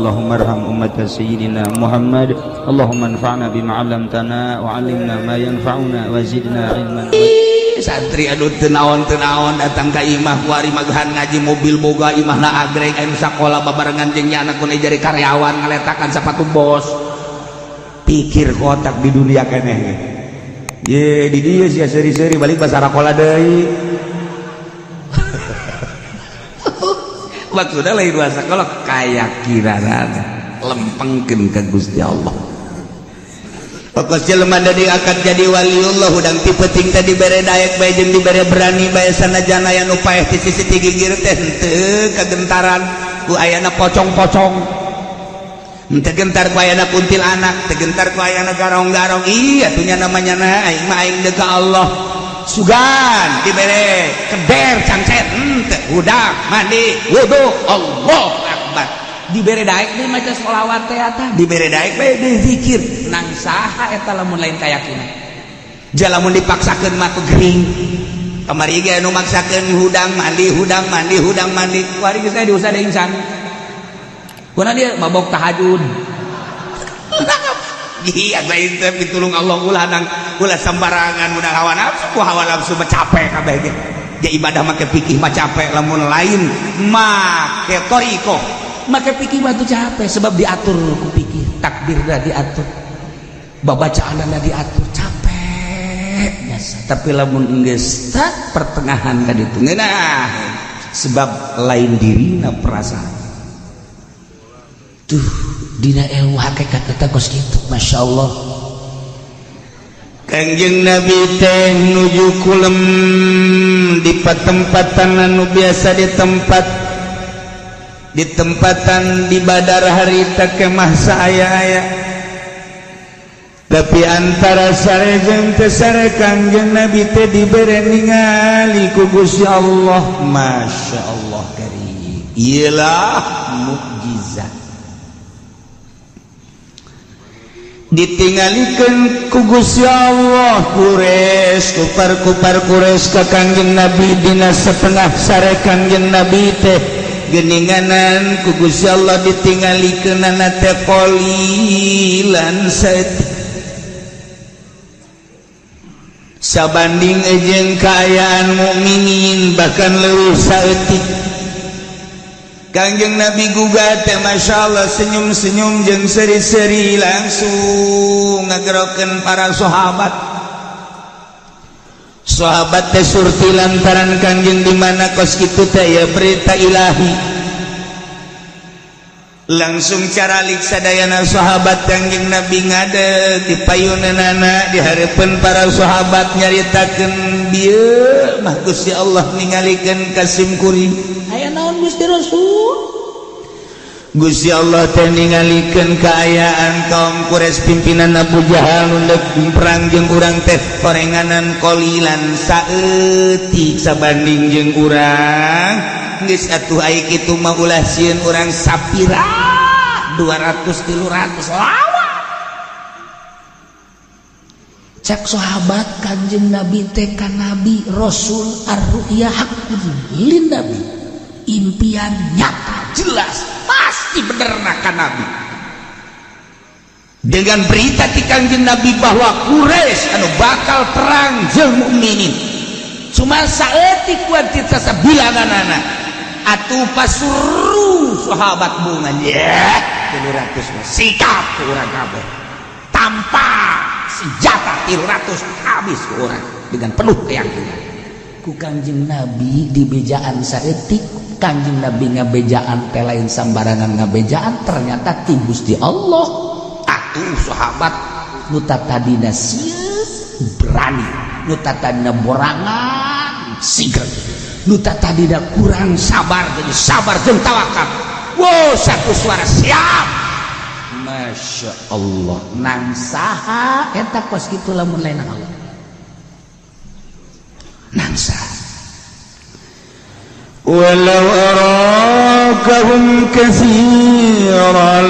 اللهم ارحم أمة سيدنا محمد اللهم انفعنا بما علمتنا وعلمنا ما ينفعنا وزدنا علما. Santri anu teu naon teu naon datang ka imah kuari magahan ngaji, mobil boga, imahna agreng, anu sakola babarengan jeung nyana ku jadi karyawan ngaletakan sepatu bos. Pikir kotak di dunia keneh ye di dieu sia seuri-seuri balik basarakola deui. Maksudnya lain bahasa kalau kayakinan lempengkeun ka Gusti Allah. Pokos jelema akan jadi waliullah hudang ti peuting teh dibere daek bae jeung dibere berani bae, sanajan aya nu paeh ti sisi ti gigir teh henteu kagentaran ku ayana pocong-pocong, henteu gentar ku ayana kuntilanak, teu gentar ku ayana garong-garong. Iya tuh nya namanya na aing mah aing deuk ka Allah. Sugan dibere keder cangcet henteu, hudang mandi wudu Allah akbar, dibere daek deui maca sholawat teh eta, dibere daek bae deui zikir. Nang saha eta lamun lain kayakinan? Lamun dipaksakeun mah tuh gering. Kamari ge anu maksakeun hudang mandi hudang mandi hudang mandi, kuari geus diusah deui insan kuna dia mabok tahajud. Iya, lain teh pitulung Allah, ulah nang ulah sembarangan udah hawa nafsu, ku hawa nafsu mah capek kabeh ge. Dia ibadah make pikir mah capek, lamun lain make thoriqoh make pikir mah tuh capek, sebab diatur ku pikir, takbirna diatur, babacaanna diatur, capek biasa. Tapi lamun geus pertengahan ka ditu ngeunah, sebab lain dirina perasaan tuh dina ilmu hakikat eta kos kitu. Masya Allah. Kangjeng Nabi teh nuju kulem di patempatan anu biasa di tempat di tempatan di Badar harita kemah saaya-aya, tapi antara sare jeung teu sare Kangjeng Nabi teh dibere ningali ku Gusti Allah. Masya Allah karim, iyalah mukjizat ditinggalikan ku Gusti Allah. Quraisy, kupar-kupar Quraisy ka Kangjeng Nabi dina setengah sare Kangjeng Nabi teh geninganan ku Gusti Allah ditinggalikeunana teh qalilan saeutik sabanding jeung kaayaan mukminin, bahkan leuwih saeutik. Kangjeng Nabi gugat teh Masya Allah senyum-senyum jeung seri-seri, langsung ngagerokeun para sahabat. Sahabat teh surti lantaran Kangjeng di mana kos kitu teh ya berita ilahi. Langsung caralik sadayana sahabat. Kangjeng Nabi ngadeg di payunanana di hareupeun para sahabat, nyaritakeun bieu mah Gusti Allah ningalikeun ka sim kuring. Aya naon, Gusti Rasul? Gusti Allah teh ningalikeun kaayaan kaum Quraisy pimpinan Abu Jahal nu deuk perang jeung urang teh horenganan qalilan saeutik sabanding jeung urang. Geus atuh ai kitu mah ulah sieun urang sapira 200 300 lawan. Cek sahabat, Kanjeng Nabi teh ka Nabi Rasul, ar-ru'ya haqqun lin Nabi, impian nyata jelas pasti bener ka Nabi. Dengan berita ti Kanjeng Nabi bahwa Quraisy anu bakal perang jeung mukminin cuma saeutik kuantitas bilanganana, atuh pasuru sahabat bunga ya 300 mah sikap ku urang kabeh tanpa senjata, 300 habis ku urang dengan penuh keyakinan ku Kanjeng Nabi di bejaan saeutik. Kanjeng Nabi ngabejaan teh lain sambarangan ngabejaan, ternyata ti Gusti Allah. Atuh sahabat nu tadina sieun berani, nu tadina borangan siger, nu tadina kurang sabar jadi sabar jeung tawakal. Wow, satu suara siap. Masya Allah, nang saha eta kos kitu lamun lain Allah? Nang saha? ولو أراكهم كثيرا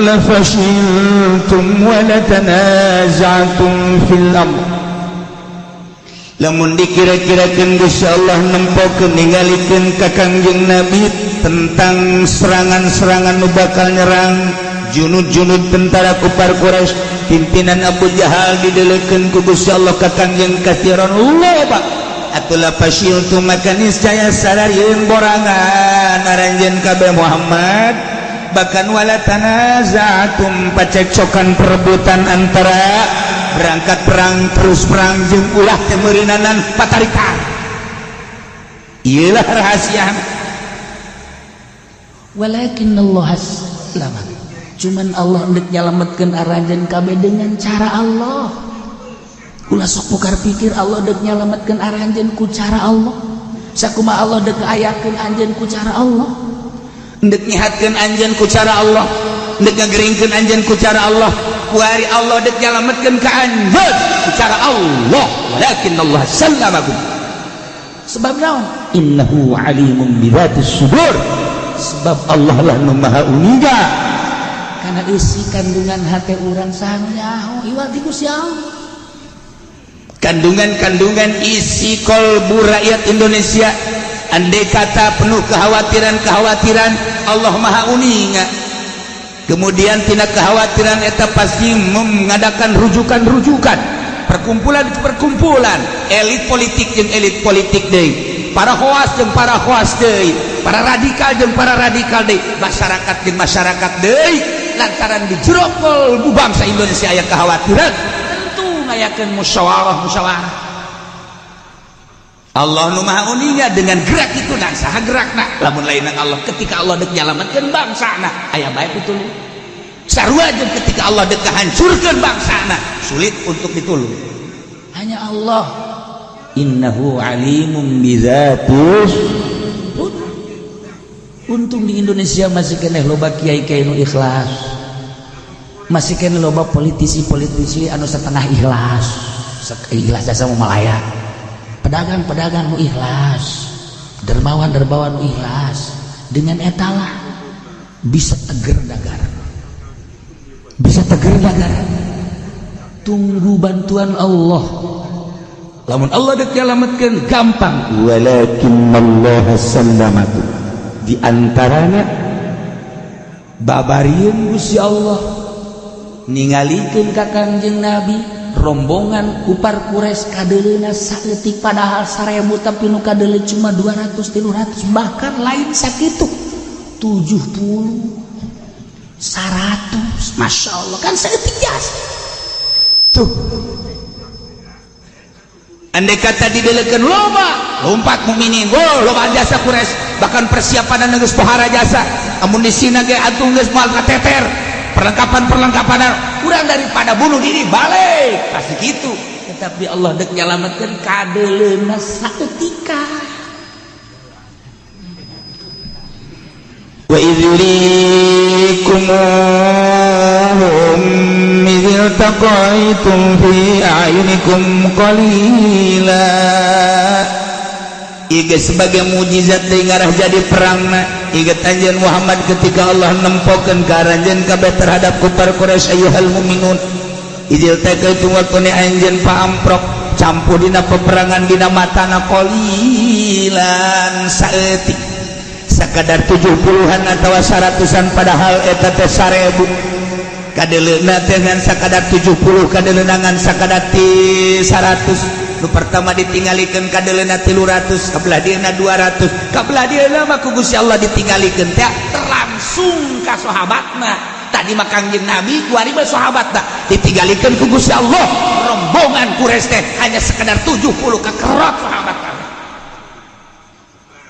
لفشلتم ولتنازعتم في الأمر. Lamun dikira-kirakeun Gusti Allah nempokeun ningalikeun ka Kangjeng Nabi tentang serangan-serangan nu bakal nyerang junud-junud tentara kufar Quraisy pimpinan Abu Jahal, didelekeun ku Gusti Allah ka Kangjeng katsiron loba, atuh la fashiltum, maka niscaya sararieun borangan aranjeun kabeh Muhammad, bahkan wala tanaza'tum, pacekcokan perebutan antara berangkat perang terus perang jeung ulah teh meurinanan patarikan. Iyalah rahasia. Walakin Allah selamat, cuman Allah ndek nyalametkeun aranjeun kabeh dengan cara Allah. Ulah sok pukar pikir, Allah dek nyalametkeun aranjeun ku cara Allah. Sakumaha Allah dek ayakeun anjeun ku cara Allah, ndek nyihatkeun anjeun ku cara Allah, ndek ngageringkeun anjeun ku cara Allah, kuari Allah dek nyalametkeun ka anjeun ku cara Allah. Walakin Allah sallamakum. Sebab naon? Innahu alimun bidzatis sudur, sebab Allah lah nu maha uninga karena isi kandungan hati urang. Saha nyaho iwal ti Gusti Allah. Kandungan-kandungan isi kolbu rakyat Indonesia, andai kata penuh kekhawatiran-kekhawatiran, Allah maha uninga. Kemudian tina kekhawatiran eta pasti mengadakan rujukan-rujukan, perkumpulan-perkumpulan elit politik jeung elit politik deui, para hoas jeung para hoas deui, para radikal jeung para radikal deui, masyarakat jeung masyarakat deui, lantaran di jero kolbu bangsa Indonesia aya kekhawatiran, tentu ngayakeun musyawarah musyawarah. Allah nu maha uninga dengan gerak itu. Nah, saha gerakna lamun lain Allah? Ketika Allah dek nyalametkeun bangsa, nah aya bae pitulung. Sarua jeung ketika Allah dek hancurkeun bangsa, nah sulit untuk ditulung. Hanya Allah. Innahu alimun bizatus. Untung di Indonesia masih keneh loba kiai-kiai nu ikhlas, masih keneh loba politisi-politisi anu setengah ikhlas, ikhlas jasa malaya, pedagang-pedagang nu ikhlas, dermawan-dermawan nu ikhlas. Dengan etalah bisa teger negara, bisa teger negara. Tunggu bantuan Allah. Lamun Allah dek nyalametkeun gampang. Walakin Allah sallamatu, di antaranya babarieun Gusti Allah ningalikeun ka Kangjeng Nabi rombongan kufar Quraisy kadeleuna saeutik, padahal 1000, tapi nu kadeuleu cuma 200, 300, bahkan lain sakitu, 70, 100. Masya Allah, kan saeutik jasa. Tuh, andai kata didelekeun loba, lompat mukminin. Wow, loba jasa Quraisy, bahkan persiapan geus pohara jasa, amun di sini ge atuh geus moal kateter perlengkapan-perlengkapan kurang, daripada bunuh diri balik, pasti gitu. Tetapi Allah dek nyalametkeun kadeleuna saeutika. Wa idh yurikumuhum idh iltaqaitum fi a'yunikum qalila. Iga sebagai mujizat deui ngarah jadi perangna. Ingat anjeun Muhammad ketika Allah nempokeun ka aranjeun kabeh terhadap kufar Quraisy, ayyuhal mu'minun idh iltaqaitum, waktune anjeun paamprok campuh dina peperangan dina matana qalilan, saeutik, sakadar 70-an atau 100-an, padahal eta teh 1000. Kadeleuna teh ngan sakadar 70, kadeleuna ngan sakadar 100. Nu pertama ditinggalikeun kadeleuna 300, kabelah dieuna 200, kabelah dieuna mah ku Gusti Allah ditinggalikeun teh terlangsung ka sahabatna. Tadi mah Kangjeng Nabi, kuari mah sahabatna. Ditinggalikeun ku Gusti Allah rombongan Quraisy teh hanya sekedar 70, kekerot sahabat kami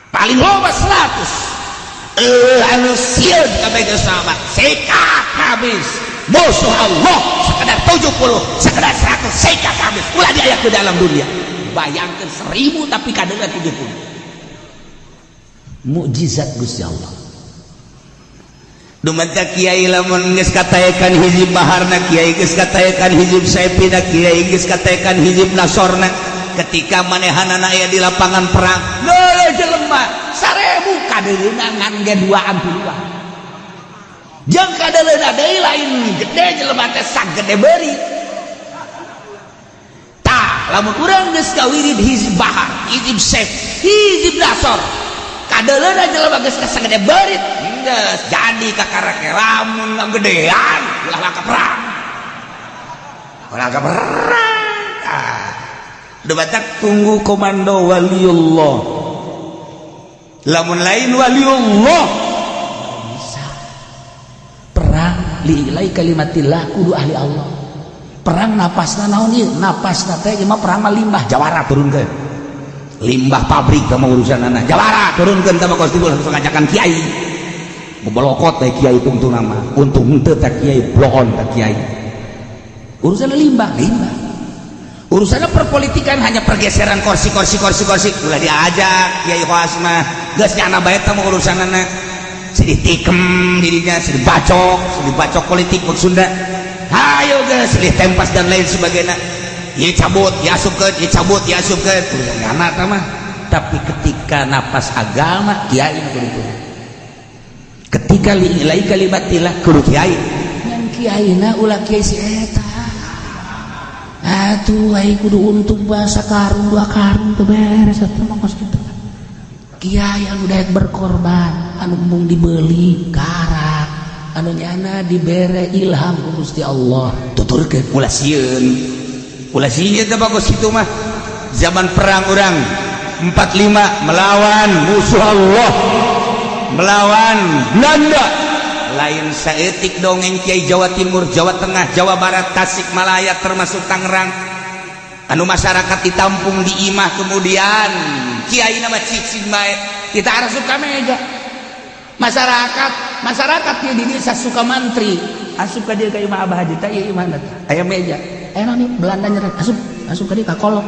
paling loba 100. Anu sieun kabeh geus sahabat, sikat habis musuh Allah sekedar 70, sekedar 100, sikat habis, ulah diaya ke dalam dunia. Bayangkan 1000 tapi kaderna 70. Mukjizat Gusti Allah. Dumanta kiai lamun geus kataekan hizib baharna, kiai geus kataekan hizib saepina, kiai geus kataekan hizib nasorna, ketika manehanana aya di lapangan perang, leuh jelema 1000 kadeleuna ngan ge duaan tiluan, jeung kadeleuna deui lain gede jelema teh, sagede beuri. Tah. Lamun urang geus kawirid hizib bahar, hizib sef, hizib dasar, kadeuleuna jelema geus kasagede beurit, geus jadi kakarake. Lamun ngagedean ulah laka perang, ulah ka perang. Ah, batak tunggu komando waliullah. Lamun lain waliullah bisa perang. Li'ila'i kalimatillah kudu ahli Allah. Perang napasna naon ieu? Napasna teh mah perang mah limbah jawara turunkeun, limbah pabrik sama urusan anak jawara turunkeun. Sama kos langsung ngajakan kiai bolokot teh, kiai tungtung nama untung henteu teh kiai bloon teh kiai. Urusan limbah, limbah urusannya perpolitikan, hanya pergeseran kursi, kursi, kursi, kursi. Ulah diajak kiai hoas mah, geus nyana bae teh urusan anak sedih tikem dirinya, sedih bacok, sedih bacok politik maksudna. Hayo geus silih tempas dan lain sebagainya, ya cabut ya asupkeun, ya cabut ya asupkeun, urusan nyana tah mah. Tapi ketika napas agama, kiai kudu kudu. Ketika li'ilai kalimatillah kudu kiai. Ngan kiai na ulah kiai si eta atuh, ai kudu untung bahasa karung dua karung teu beres atuh mah kos kitu. Kiai anu daek berkorban, anu embung dibeli karak, anu nyana dibere ilham ku Gusti Allah, tuturkeun, ulah sieun, ulah sieun teh bagus itu mah. Zaman perang urang 45 melawan musuh Allah, melawan Belanda, lain saeutik dongeng. Kiai Jawa Timur, Jawa Tengah, Jawa Barat, Tasikmalaya, termasuk Tangerang, anu masyarakat ditampung di imah, kemudian kiai nama cicing bae, kita asup ka meja. Masyarakat, masyarakat dia di desa suka mantri, asup ka dia ka imah Abah Haji teh. Ieu imahna aya meja enak nih. Belanda nyerang, asup, asup ka dia ka kolong,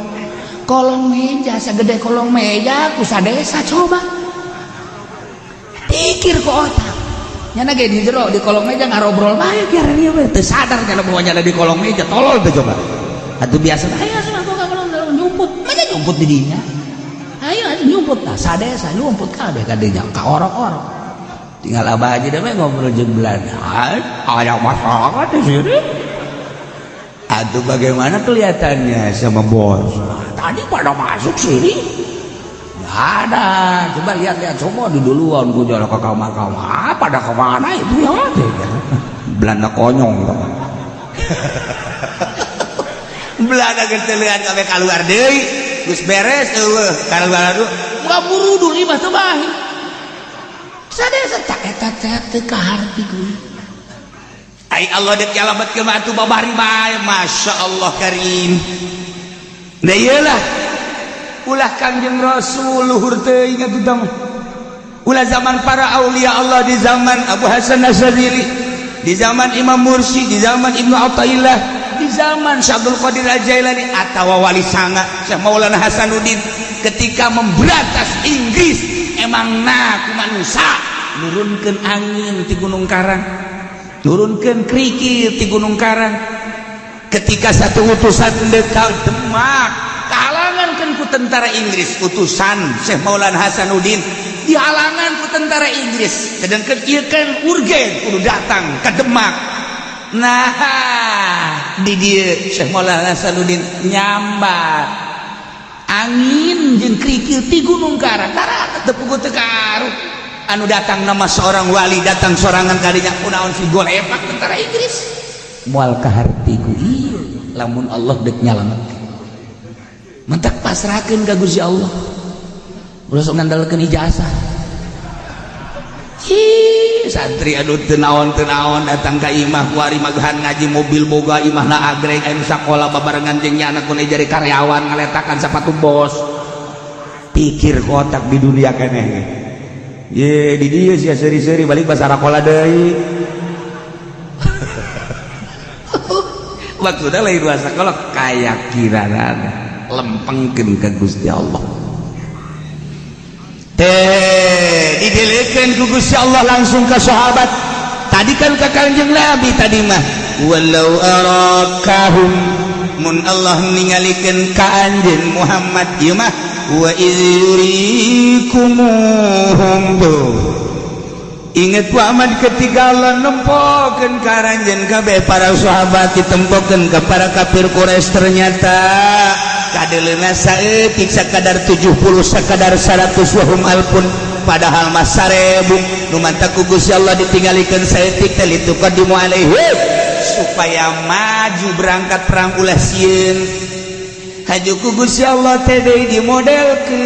kolong meja sagede kolong meja ku sadesa. Coba pikir ke otak nyana ge, di jero di kolong meja ngarobrol bae kieu ieu we teu sadar kana bahwa nyana di kolong meja. Tolol teh coba atuh. Biasa, ayo asup aku ka kolong, nyumput aja, nyumput di dinya, ayo ayo nyumput. Nah, sadesa nyumput kabeh ka dinya, ka orok-orok. Tinggal abah aja deh ngobrol jeung Belanda, ada masyarakat di sini atau bagaimana kelihatannya sama bos? Tadi pada masuk sini nggak ada, coba lihat-lihat semua di duluan. Gue jalan ke kamar-kamar, pada kemana itu ya? Belanda konyong, Belanda getelian kabeh keluar deui, geus beres eueuh keluar. Aduh, nggak buru dulu mah teu bae sadesa tak eta teh teu kaharti kuy. Ai Allah dek nyalametkeun mah atuh babari bae. Masya Allah karim. Nah, iyalah, ulah Kangjeng Rasul luhur teuing atuh tah, ulah zaman para aulia Allah, di zaman Abu Hasan Asyadzili, di zaman Imam Mursi, di zaman Ibnu Athaillah, di zaman Syekh Abdul Qadir Al-Jailani atawa Wali Sanga Syekh Maulana Hasanuddin ketika memberantas Inggris. Emang nah ku manusia nurunkeun angin di Gunung Karang, nurunkeun kerikil di Gunung Karang. Ketika satu utusan dekat Demak kahalangan kan ku tentara Inggris, utusan Syekh Maulana Hasanuddin dihalangan ku tentara Inggris, sedangkan ieu kan urgen kudu datang ke Demak. Nah, di dieu Syekh Maulana Hasanuddin nyambat angin jeung kerikil ti Gunung Karang, tara teu puguh teu karuh. Anu datang nama seorang wali, datang sorangan kadinya, kunaon si golepak tentara Inggris? Moal kaharti ku ieu lamun Allah dek nyalametkeun. Mentak pasrahkeun ka Gusti Allah, ulah sok ngandalkeun ijazah. Hi, santri anu teu naon teu naon datang ka imah kuari magahan ngaji, mobil boga, imahna agreng, anu sakola babarengan jeung nyana kun jadi karyawan ngaletakan sepatu bos. Pikir kotak di dunia keneh. Ye, di dieu sia seuri-seuri, balik basarakola deui. Maksudna lain sakola, kayakinan lempengkeun ka Gusti Allah teh didelekeun ku Gusti Allah langsung ke sahabat. Tadi kan ke Kanjeng Nabi tadi mah, walau arakahum, mun Allah ningalikeun ka anjeun Muhammad. Ieu mah wa iz yurikumuhum tuh. Ingat Muhammad, ketika Allah nempokeun ka aranjeun kabeh para sahabat, ditempokeun ke para kafir Quraisy, ternyata Kadeleuna saeutik, sakadar 70, sakadar 100, wahum alfun, padahal mah 1000. Nu mantak ku Gusti Allah ditinggalikeun saeutik teh lituqaddimu alaihim, supaya maju berangkat perang ulah sieun. Haju ku Gusti Allah teh deui dimodelkeun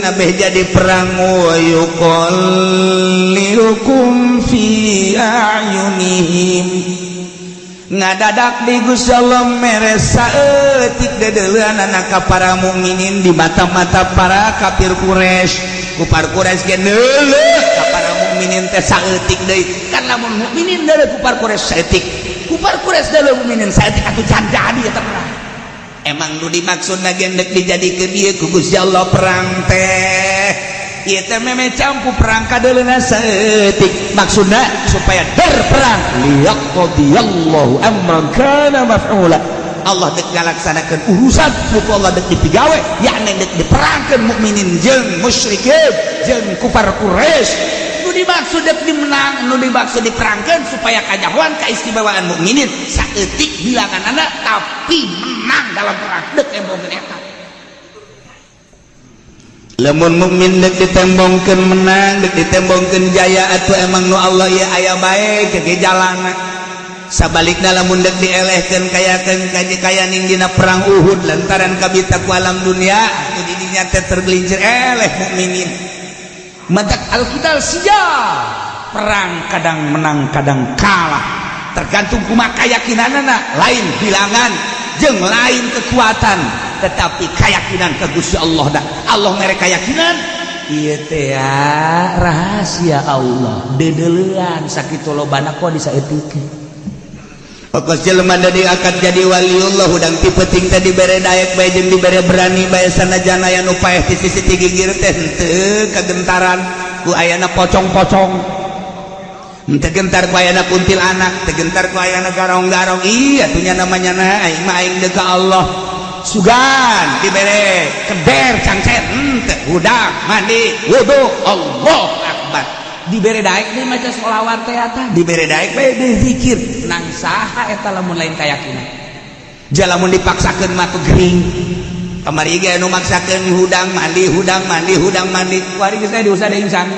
abeh jadi perang, wa yuqallilukum fi a'yunihim. Ngadadak di Gusti Allah mere saeutik deudeuleunana ka para mukminin di mata-mata para kafir Quraisy. Kufar Quraisy ge neuleuh ka para mukminin teh saeutik deui kan. Lamun mukminin deuleuh kufar Quraisy saeutik, kufar Quraisy deuleuh mukminin saeutik, atuh can jadi eta perang. Emang nu dimaksud lagi dek dijadikeun ieu ku Gusti Allah perang teh ieu teh meme campu perang kadeuleuna saeutik, maksudna supaya der perang liyaqdiyallahu amran kana maf'ula. Allah dek ngalaksanakeun urusan nu ku Allah dek dipigawe, yakni dek diperangkeun mukminin jeung musyrikin jeung kufar Quraisy. Nu dimaksud dek dimenang, nu dimaksud diperangkeun supaya kanyahoan keistimewaan mukminin, saeutik bilanganana tapi menang dalam perang, dek embongkeun eta. Lamun mukmin dek ditembongkeun menang, dek ditembongkeun jaya, atuh emang nu Allah ieu aya bae ke jalana. Sabalikna lamun dek dielehkeun, kayakeun kaji kaya ning dina perang Uhud, lantaran kabita ku alam dunia atuh di dinya teh tergelincir eleh mukminin. Matak al-qital sijal, perang kadang menang kadang kalah, tergantung kumaha keyakinanana. Lain bilangan jeung lain kekuatan, tetapi keyakinan ke Gusti Allah. Dah Allah mere keyakinan ieu teh ya, rahasia Allah deudeulean sakitu lobana kok disaeutikeun. Pokos jelema dari akan jadi waliullah, hudang ti peuting teh dibere daek bae jeung dibere berani bae, sanajan aya nu paeh ti sisi ti ginggir teh henteu kagentaran ku ayana pocong-pocong, henteu gentar ku ayana kuntilanak, teu gentar ku ayana garong-garong. Iya tuh nya namanya na aing mah aing deuk ka Allah. Sugan dibere keder cangcet henteu, hudang mandi wudu, Allah akbar. Dibere daek deui maca sholawat teh eta, dibere daek bae deui zikir nang saha eta lamun lain kayakinan. Jalamun dipaksakeun mah tuh gering. Kamari ge anu maksakeun hudang mandi, hudang mandi, hudang mandi, kuari geus teh diusah deui insan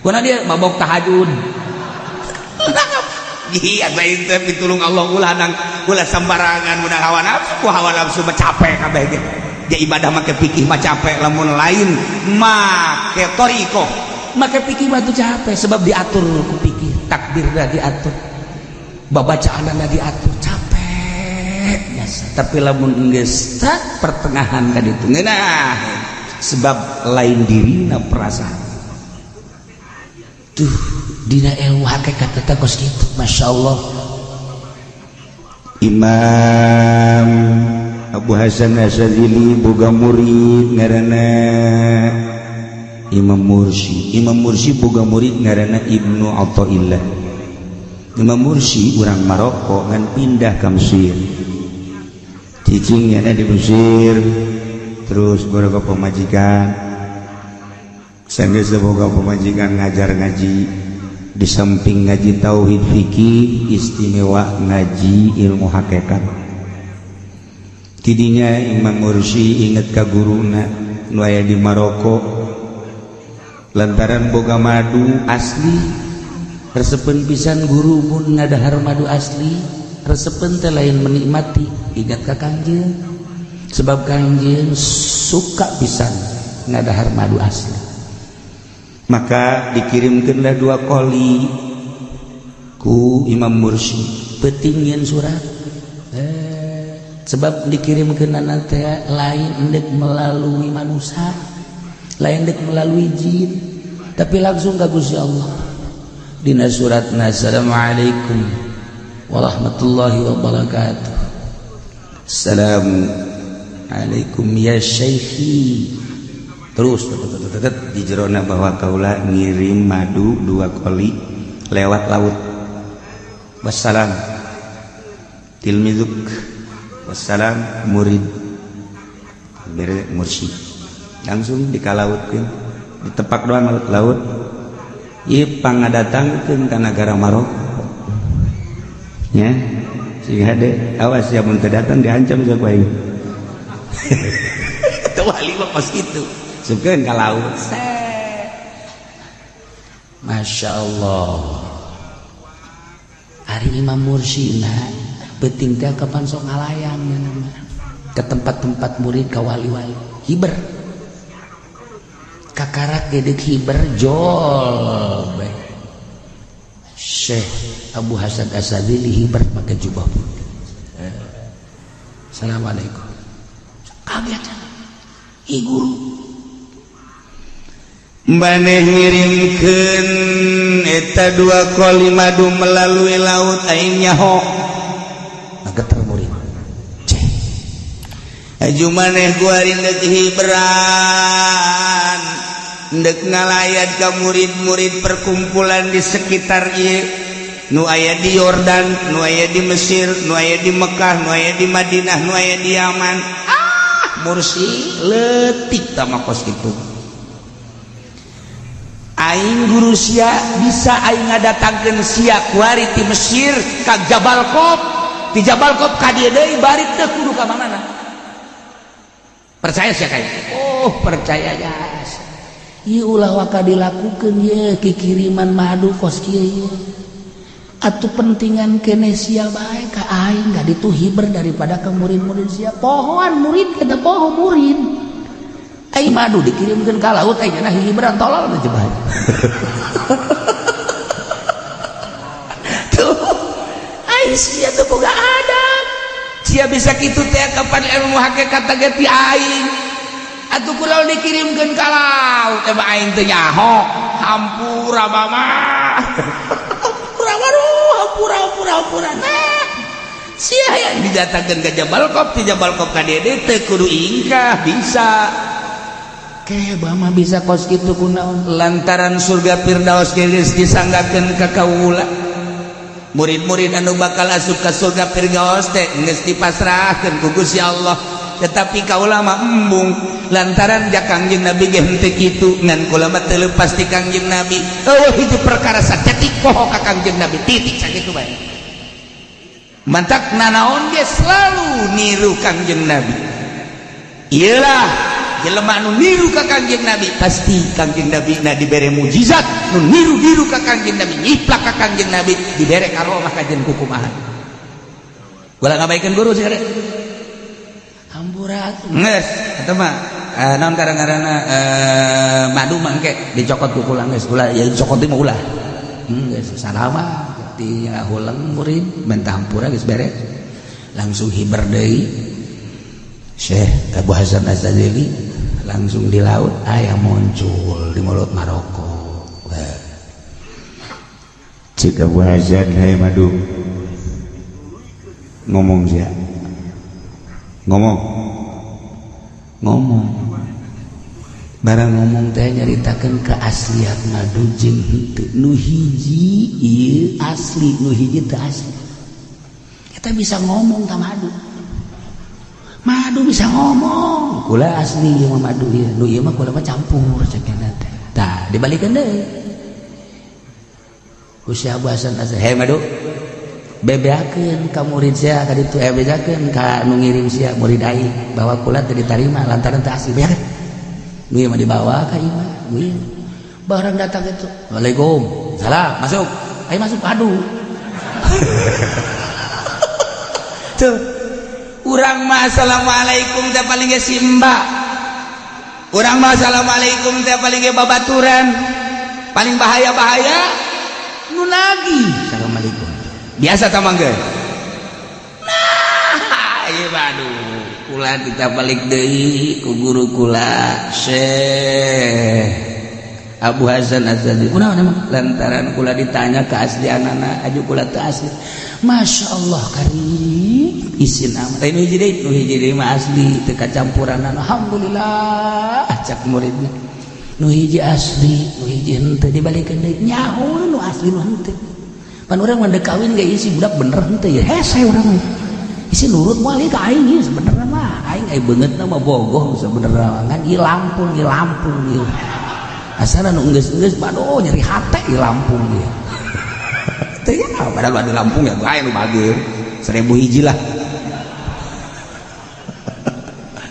kuna dia mabok tahajud. Iya, lain teh pitulung Allah, ulah nang ulah sembarangan udah hawa nafsu. Ku hawa nafsu mah capek kabeh ge. Dia ibadah make pikir mah capek, lamun lain make thoriqoh, make pikir mah tuh capek, sebab diatur ku pikir, takbirna diatur, babacaanna diatur, capek biasa. Tapi lamun geus tak pertengahan kan itu ngeunah, sebab lain dirina perasaan tuh dina ilmu hakikat teh kos kitu. Masya Allah. Imam Abu Hasan Asyadzili boga murid ngaranna Imam Mursi. Imam Mursi boga murid ngaranna Ibnu Athaillah. Imam Mursi urang Maroko ngan pindah ke Mesir, cicingnya di Mesir, terus boga pemajikan. Sanggeus boga pemajikan, ngajar ngaji. Di samping ngaji tauhid, fikih, istimewa ngaji ilmu hakikat. Tidinya Imam Mursi inget ka guruna nu aya di Maroko, lantaran boga madu asli. Resepen pisan guru mun ngadahar madu asli. Resepen teh lain menikmati, ingat ka Kangjeng, sebab Kangjeng suka pisan ngadahar madu asli. Maka dikirimkanlah dua koli ku Imam Mursi petingin surat, sebab dikirim ke teh lain endek melalui manusia, lain dek melalui jin, tapi langsung ke Gusti Allah. Dina suratna, "Assalamualaikum warahmatullahi wabarakatuh. Assalamualaikum ya syekhi." Terus di jerona bahwa kaula ngirim madu dua koli lewat laut. Wassalam, tilmizuk. Wassalam, murid. Bere mursyid langsung dikalautkeun, ditepak doang laut laut ieu pangadatangkeun ka nagara Maroko nya. Sing hade, awas ya mun teu datang diancam sok aing. Teu wali mah kos kitu. Sukeun ka laut. Masya Allah. Ari Imam Mursina penting teh kapan sok ngalayang ya nama. Ke tempat-tempat murid ka wali-wali. Hiber. Kakarak gedek hiber jol bae. Syekh Abu Hasan Asy-Syadzili hiber pakai jubah putih. Assalamualaikum. Kaget. Ih guru. Maneh ngirimkeun eta dua koli madu melalui laut aing nyaho. Geter murid. Ceh. Aju maneh kuari deuk hiberan. Ndek ngalayat ka murid-murid perkumpulan di sekitar ieu. Nu aya di Yordan, nu aya di Mesir, nu aya di Mekah, nu aya di Madinah, nu aya di Yaman. Ah, mursi leutik tama kos kitu. Aing guru sia bisa aing ngadatangkeun sia kuari ti Mesir ka Jabal Qaf, ti Jabal Qaf ka dieu deui balik teu kudu ka mana. Percaya sia kayak? Oh, percaya ya. Ieu ulah waka dilakukeun ye kikiriman madu kos kieu ye. Atuh pentingan kene sia bae ka aing gak ditu hiber daripada ke murid-murid sia. Pohoan murid kita poho murid. Aing madu dikirimkeun ka laut aing nya hiberan tolol teh coba. Tuh, aing sia teu boga adab. Sia bisa kitu teh kapan ilmu hakikat ge ti aing. Atuh kunaon dikirimkeun ka laut teh aing teu nyaho. Hampura mama. Hampura waduh, hampura hampura hampura. Nah, sia yang didatangkeun ka Jabal Qaf, ti Jabal Qaf ka dieu teu kudu ingkah bisa. Ke bama bisa kos kitu kunaon lantaran surga Firdaus geus disanggakeun ka kaula. Murid-murid anu bakal asup ka surga Firdaus teh geus dipasrahkeun ku Gusti Allah. Tetapi kaula mah embung lantaran ja Kangjeng Nabi ge henteu kitu ngan kula mah teu leupas ti Kangjeng Nabi. Eueuh hiji perkara sacetik poho ka Kangjeng Nabi titik sakitu bae. Mantak nanaon ge selalu niru Kangjeng Nabi. Iyalah jelema nu niru ka Kangjeng Nabi pasti Kangjeng Nabi na dibere mujizat, nu niru-niru ka Kangjeng Nabi nyiplak ka Kangjeng Nabi dibere karomah kajen kukumaha. Ulah ngabaikeun guru sih kade. Hampura geus eta mah naon kadang-kadangna madu mah engke dicokot ku kula geus ulah ya dicokot mah ulah. Geus salama ti huleng murid mentah hampura geus beres. Langsung hiber deui. Syekh Abu Hasan Asy-Syadzili langsung di laut aya muncul di mulut Maroko. Cik Abu Hasan hai madu ngomong sia. Ngomong. Ngomong. Barang ngomong teh nyaritakeun keaslian madu jeung henteu. Nu hiji ieu asli, nu hiji teu asli. Kita bisa ngomong ka madu. Madu bisa ngomong. Kula asli ieu mah madu ieu. Nu ieu mah kula mah campur cek teh. Tah dibalikeun deui. Ku si Abu Hasan Asy-Syadzili, "Hei madu, bebeakeun ka murid sia ka ditu, bebeakeun ka nu ngirim sia murid aing bahwa kula teu ditarima lantaran teu asli." Beakeun. Nu ieu mah dibawa ka ieu mah. Nu ieu. Barang datang itu, "Waalaikum salam, masuk." Ayo masuk, aduh. Tuh. Urang mah assalamualaikum teh paling ge simba. Urang mah assalamualaikum teh paling ge babaturan. Paling bahaya-bahaya nu nagih. Assalamualaikum. Biasa ta mangga. Nah, ieu aduh, kula kita balik deui ku guru kula Syekh Abu Hasan Asy-Syadzili. Kunaon emang? Lantaran kula ditanya keaslianana aju kula teu asli. Masya Allah karim isin amat. Nu hiji deui, nu hiji deui mah asli teu kacampuranan. Alhamdulillah cak muridna. Nu hiji asli, nu hiji henteu dibalikeun deui. Nyaho nu asli nu henteu. Pan urang mah deuk kawin ge isi budak bener henteu ya. Hese urang mah. Isi nurut moal ieu ka aing ieu sebenerna mah. Aing ai beungeutna mah bogoh sebenerna ngan ieu Lampung, ieu Lampung ieu. Asana nu enggeus-enggeus baduh nyeri hate ieu Lampung ieu. Teu ya, padahal di Lampung ya bae nu bager. 1000 hiji lah.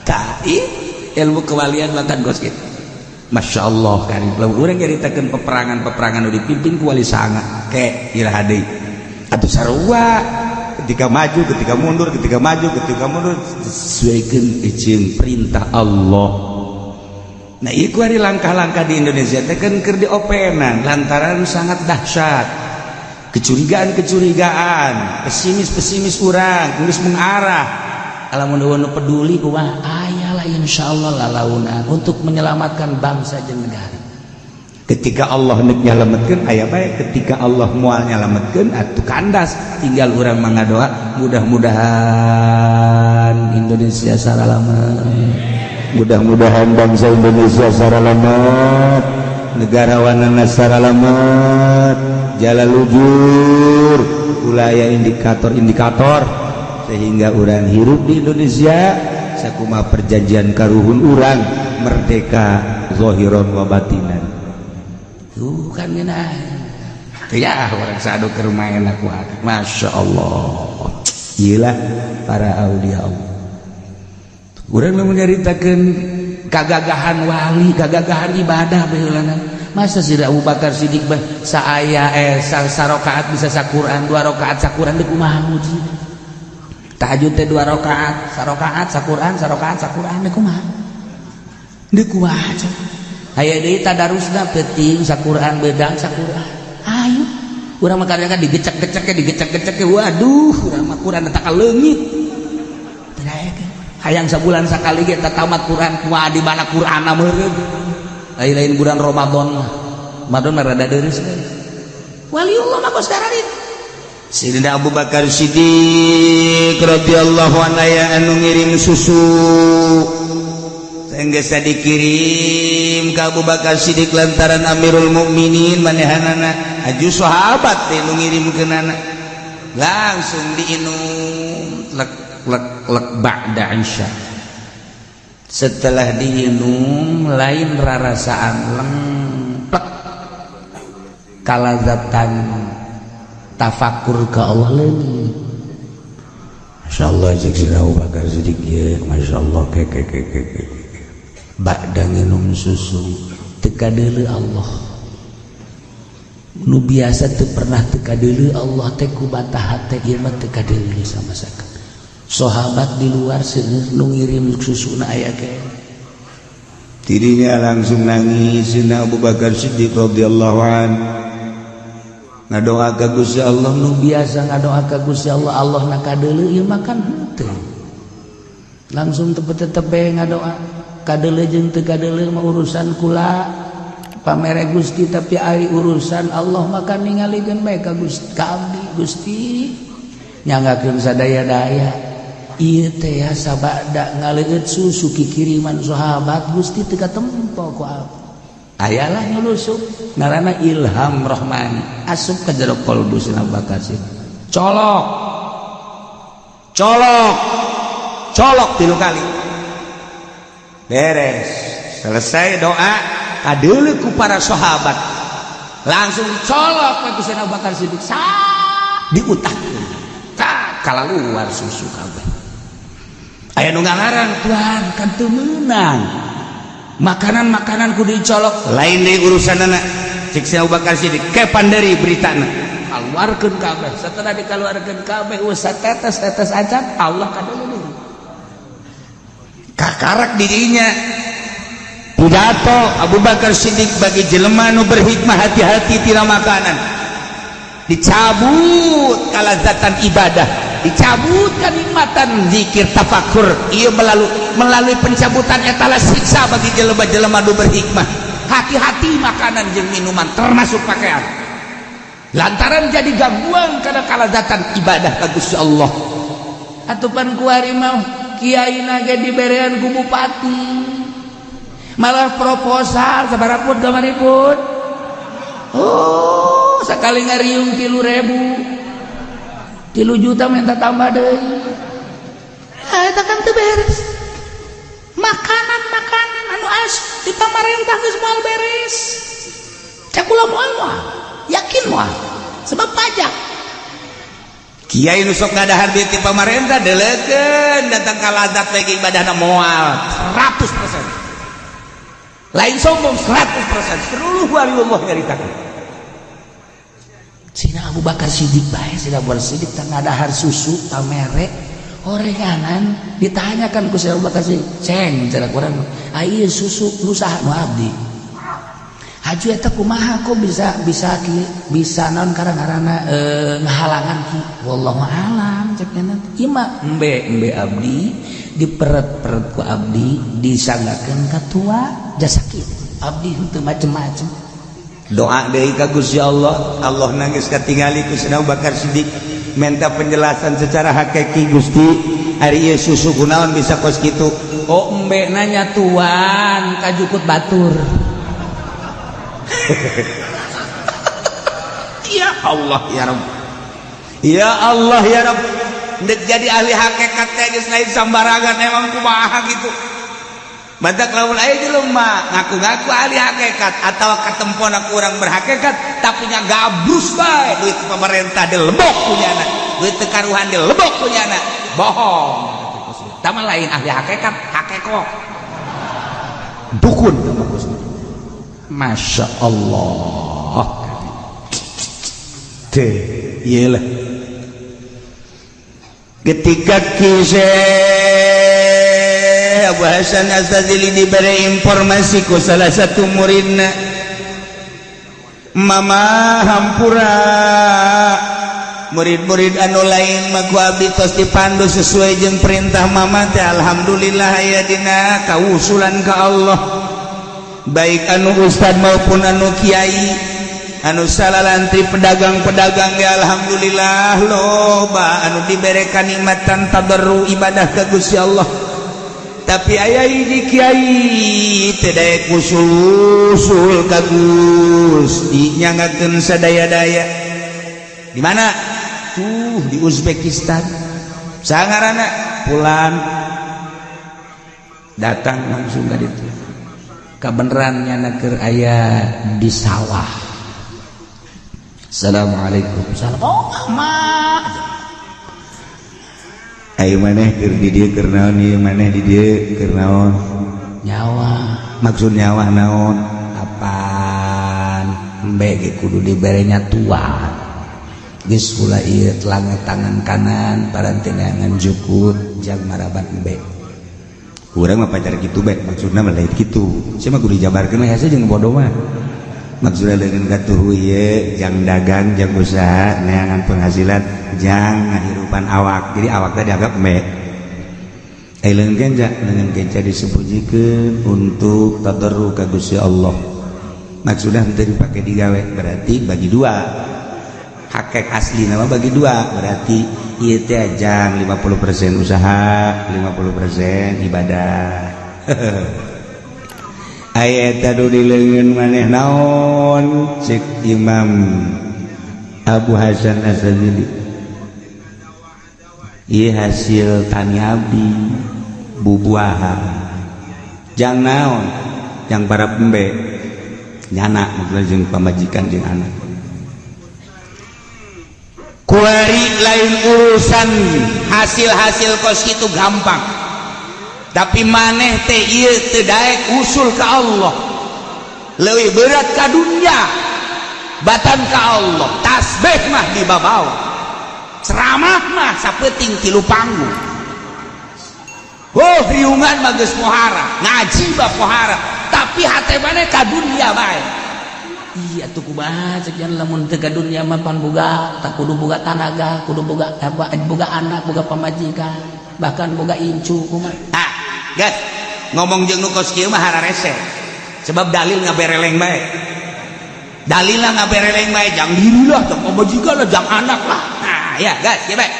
Tah ilmu kewalian makan kos kitu. Masya Allah kan lamun urang nyaritakeun peperangan-peperangan nu dipimpin ku wali sanga ke iraha deui atuh sarua ketika maju ketika mundur ketika maju ketika mundur sesuaikeun jeung perintah Allah. Nah ieu hari langkah-langkah di Indonesia teh kan keur diopenan lantaran sangat dahsyat kecurigaan-kecurigaan, pesimis-pesimis urang geus mengarah lamun nu peduli kumaha aya lah insyaallah lalaunan untuk menyelamatkan bangsa jeung negara. Ketika Allah nek nyalametkeun aya bae, ketika Allah moal nyalametkeun atuh kandas, tinggal urang mangadoa mudah-mudahan Indonesia saralamet, mudah-mudahan bangsa Indonesia saralamet, negarawanana saralamet, jalan lujur, ulah indikator-indikator sehingga urang hirup di Indonesia sakuma perjanjian karuhun urang merdeka zahiron wa batinan. Tuh kan ngeunah ya orang sadu ke rumah enak wae. Masya Allah gila para aulia Allah. Urang lamun nyaritakeun kagagahan wali, kagagahan ibadah baheulana. Masa sih Abu Bakar Siddiq bah saaya sarokaat bisa saquran, dua rakaat saquran deui kumaha muji. Tahajud teh dua rakaat, sarokaat saquran, sarokaat saquran deui kumaha? Deui kumaha coba? Aya deui tadarusna peuting saquran, beudang saquran. Ayo urang mah kadang digecek-gecek digecek-gecek, waduh urang mah Quran eta kaleungit. Teu daekeun. Hayang sabulan sakali ge tamat Quran kumaha di mana Qur'anna meureun. Lain-lain bulan Ramadan mah. Ramadan mah rada deureus. Waliullah mah kos dararit. Sayyidina Abu Bakar Siddiq radhiyallahu anhu aya anu ngirim susu. Sehingga dikirim ke Abu Bakar Siddiq lantaran Amirul Mukminin manehanana aju sahabat teh nu ngirimkeunana langsung diinum lek lek lek ba'da isya. Setelah diinum lain rarasaan lengplek kalazatan tafakur ke Allah leungit. Masya Allah cek si Abu Bakar Siddiq ya, Masya Allah ke ke ke ke ke. Ba'da nginum susu teu kadeuleu Allah. Nu biasa teu pernah teu kadeuleu Allah teh ku bata hate ieu mah teu kadeuleu sama sekali. Sahabat di luar seueur nu ngirim susuna aya ke. Dirinya langsung nangis Sayyidina Abu Bakar Siddiq radhiyallahu an. Ngadoa ka Gusti Allah nu biasa ngadoa ka Gusti Allah, Allah na kadeuleu ieu mah kan henteu. Langsung tepet-tetep bae ngadoa. Kadeuleu jeung teu kadeuleu mah urusan kula pamere Gusti, tapi ari urusan Allah mah kan ningalikeun bae ka Gusti ka abdi Gusti nyanggakeun sadaya-daya. Ieu teh ya sabada ngaleueut susu kikiriman sahabat Gusti teu katempo ku abdi. Ayalah nyulusup ngaranna ilham rohmani asup ka jero kalbu Sayyidina Abu Bakar Siddiq. Colok colok colok 3 kali beres selesai doa kadeuleu ku para sahabat langsung dicolok ku Sayyidina Abu Bakar Siddiq sa diutakkeun ka kalaluar susu kabeh. Aya nu ngalarang Tuhan kan teu meunang makanan-makanan kudu dicolok lain deui urusanana cek si Abu Bakar Siddiq kepan dari beritana kaluarkeun kabeh. Setelah dikaluarkeun kabeh geus satetes-tetes acan Allah kadeuleu deui kakarak dirinya pidato Abu Bakar Siddiq bagi jelema nu berhikmah hati-hati tina makanan dicabut kalazatan ibadah, dicabut kenikmatan zikir tafakur. Ieu melalui pencabutan eta lah siksa bagi jelema-jelema nu berhikmah. Hati-hati makanan jeung minuman termasuk pakaian lantaran jadi gangguan karena kalazatan ibadah ka Gusti Allah. Atupan kuari mah kiai ge diberean ku bupati malah proposal sabaraha pun kamaripun. Oh sekali ngariung 3.000 3 juta minta tambah deui. Eta kan teu beres. Makanan-makanan anu as di pamarentah geus moal beres. Cak kula moal moal, yakin moal. Sebab pajak. Kiai nu sok ngadahar duit ti pamarentah, delekeun datang ka lazat lagi ibadahna moal 100%. Lain sombong, 100%, seluruh waliullah nyaritakeun. Sina Abu Bakar Siddiq bae, Sina Abu Bakar Siddiq teh ngadahar susu pamere orenganan. Ditanyakan ku Abu Bakar Siddiq, "Ceng," cara kurang, "ah, ieu susu nu saha?" "Nu abdi." "Haju eta kumaha kok bisa bisa ki bisa naon karang-karana ngahalangan ki?" "Wallahu alam," cek nya. "Ieu mah embe embe abdi, diperet-peret ku abdi, disanggakeun ka tua jasa kieu, abdi henteu macem-macem." Doa deui ka Gusti Allah, Allah nangis katingali ku Sayyidina Abu Bakar Siddiq, minta penjelasan secara hakiki, "Gusti, ari ieu susu kunaon bisa kos kitu?" "Oh, embe nanya tuan kajukut batur." Ya Allah ya Rabb, ya Allah ya Rabb. Ndek jadi ahli hakikat teh geus lain sambarangan. Emang kumaha gitu? Badak lamun aya jelema ngaku-ngaku ahli hakikat atau katempona kurang berhakikat, tapi nya gabrus bae, duit pemerintah dilebok punyana, duit teu karuhan dilebok punyana, bohong. Tama lain ahli hakikat, hakekok. Dukun. Masya Allah. Teh iyalah, ketika kisah Abu Hasan Asy-Syadzili diberi informasi ku salah satu muridna, "Mama, hampura, murid-murid anu lain mah ku abdi tos dipandu sesuai jeung perintah mama teh. Alhamdulillah aya dina kausulan ka Allah, baik anu ustad maupun anu kiai, anu salalantri, pedagang-pedagang ya. Alhamdulillah loba anu dibere kanikmatan tadarru ibadah ka Gusti Allah. Tapi aya hiji kiai teu daek usul-usul ka Gusti, nyangakeun sadaya-daya." Di mana tuh? Di Uzbekistan. Sangarana pulang, Datang langsung ka ditu, kabeneran nyana keur aya di sawah. "Assalamualaikum." "Salam." "Oh, mama." Ayo, maneh keur di dieu keur naon ieu? Maneh di dieu keur naon? "Nyawa." Maksud nyawa naon? "Apaan embe ge kudu diberenya tuan. Geus kula ieu telangan tangan kanan parantinangan jukut jang maraban embe." Urang mah pacar kitu bae, maksudna mah lain kitu. Sia mah kudu dijabarkeun we hese jeung bodoh mah. Maksudna leungeun katuhu ieu jang dagang, jang usaha, neangan penghasilan, jang ngahirupan awak. Jadi awak teh dianggap embe. Eh, leungeun kenca, leungeun kenca disembunyikeun untuk tadarru ka Gusti Allah. Maksudna henteu dipake digawe, berarti bagi dua. Hakek asli nama bagi dua, berarti ieu teh jang 50% usaha, 50% ibadah. Aya eta nu di leungeun maneh naon? Cek Imam Abu Hasan Asy-Syadzili, "Ieu hasil tani abdi, bubuahan." "Jang naon?" "Jang para embe nyana," maksudna jeung pamajikan jeung anak. Kuari lain urusan hasil-hasil kos itu gampang, tapi maneh teh ieu teu daek usul ke Allah, leuwih berat ka dunya batan ka Allah. Tasbih mah dibabawa, ceramah mah sapeuting tilu panggung, oh, riungan mah geus pohara, ngaji mah pohara, tapi hate maneh ka dunya bae. Iya tuh, kumaha cek jan? Lamun teu ka dunya mah pan boga tak kudu boga tanaga, kudu boga apa, boga anak, boga pamajikan, bahkan boga incu, kumaha? Ah, guys, ngomong jeung nu kos kieu mah hararese, sebab dalil ngabereleng bae, dalilna ngabereleng bae, jang diri lah, jang pamajikan lah, jang anak lah. Nah ya guys, ya bae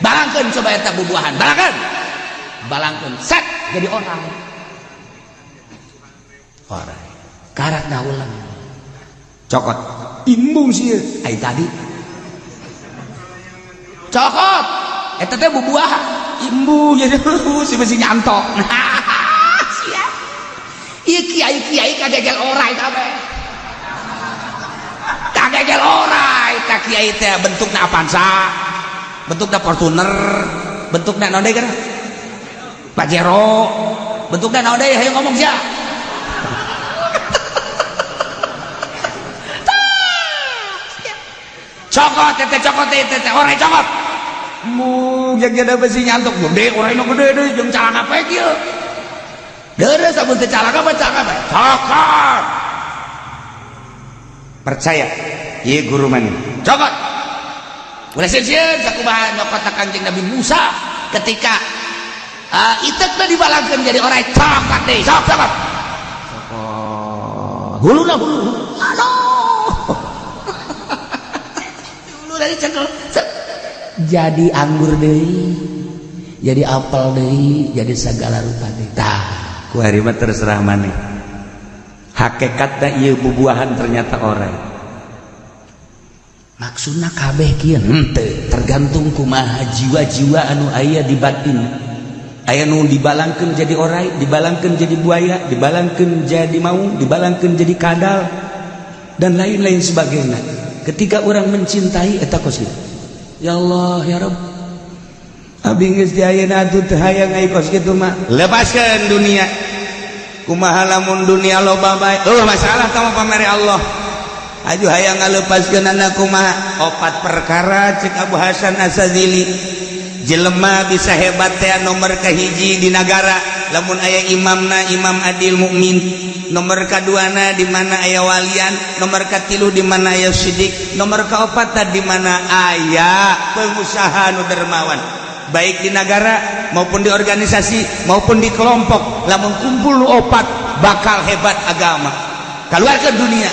balangkeun, coba eta bubuahan balangkeun, Balangkeun set jadi orang Orang karak daulang. Cokot imbung sih. Ai tadi cokot eta teh bubuahan. Imbung jadi si besi nyantok. Siap. Ieu kiai-kiai kagegel orai kabeh, kagegel orai. Tak kiai teh bentukna Avanza. Bentukna Fortuner, bentukna naon deui kana? Pajero, bentukna naon deui? Hayo ngomong sia. Cokot teh cokot teh teh orai cokot. Mu jeung jada besi nyantuk gede orai nu gede deui jeung calana poe kieu. Deureuh samun teh calana mah calana bae. Cokot. Percaya ieu guru maneh. Cokot. Ulah sieun sakumaha nyokot Kanjeng Nabi Musa ketika itekna dibalangkeun jadi orai cokot deui. Sok cokot. Cokot. Huluna hulu. Aduh. Dari cengkel jadi anggur deui, jadi apel deui, jadi segala rupa deui. Tah, ku hari mah terserah maneh. Hakikatna ieu bubuahan ternyata orai. Maksudna kabeh kieu henteu, tergantung kumaha jiwa-jiwa anu aya di batin. Aya nu dibalangkeun jadi orai, dibalangkeun jadi buaya, dibalangkeun jadi maung, dibalangkeun jadi kadal dan lain-lain sebagainya. Ketika orang mencintai eta kos kitu. Ya Allah ya Rabb. Abi geus di ayeuna atuh teu hayang ai kos kitu mah. Lepaskeun dunia. Kumaha lamun dunia loba bae? Eueuh masalah tah mah pamere Allah. Aju hayang ngalepaskeun anak kumaha? Opat perkara cek Abu Hasan Asadzili. Jelema bisa hebat teh nomor kahiji di nagara lamun aya imamna imam adil mukmin. Nomor kaduana di mana aya walian, nomor katilu di mana aya sidik, nomor kaopat di mana aya pengusaha nu dermawan, baik di negara maupun di organisasi maupun di kelompok. Lamun kumpul nu opat bakal hebat agama. Keluarkan dunia,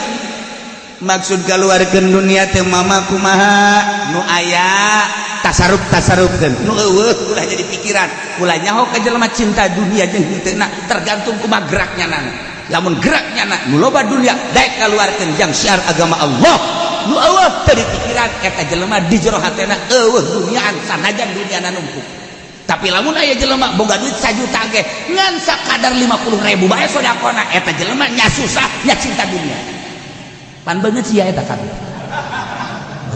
maksud keluarkan dunia teh mama kumaha nu aya tasarruf tasarrufkeun nu eueuh ulah jadi pikiran, ulah nyaho ka jelema cinta dunia jeung henteu tergantung kumaha geraknya nana. Lamun geraknya na nu loba dunia daek kaluarkeun jang syiar agama Allah, nu eueuh teu dipikiran eta jelema di jero hatena eueuh duniaan sanajan duniana numpuk. Tapi lamun aya jelema boga duit 1 juta ge ngan sakadar 50.000 bae sedekahna, eta jelema nya susah nya cinta dunia. Pan beungeut sia eta kabeh.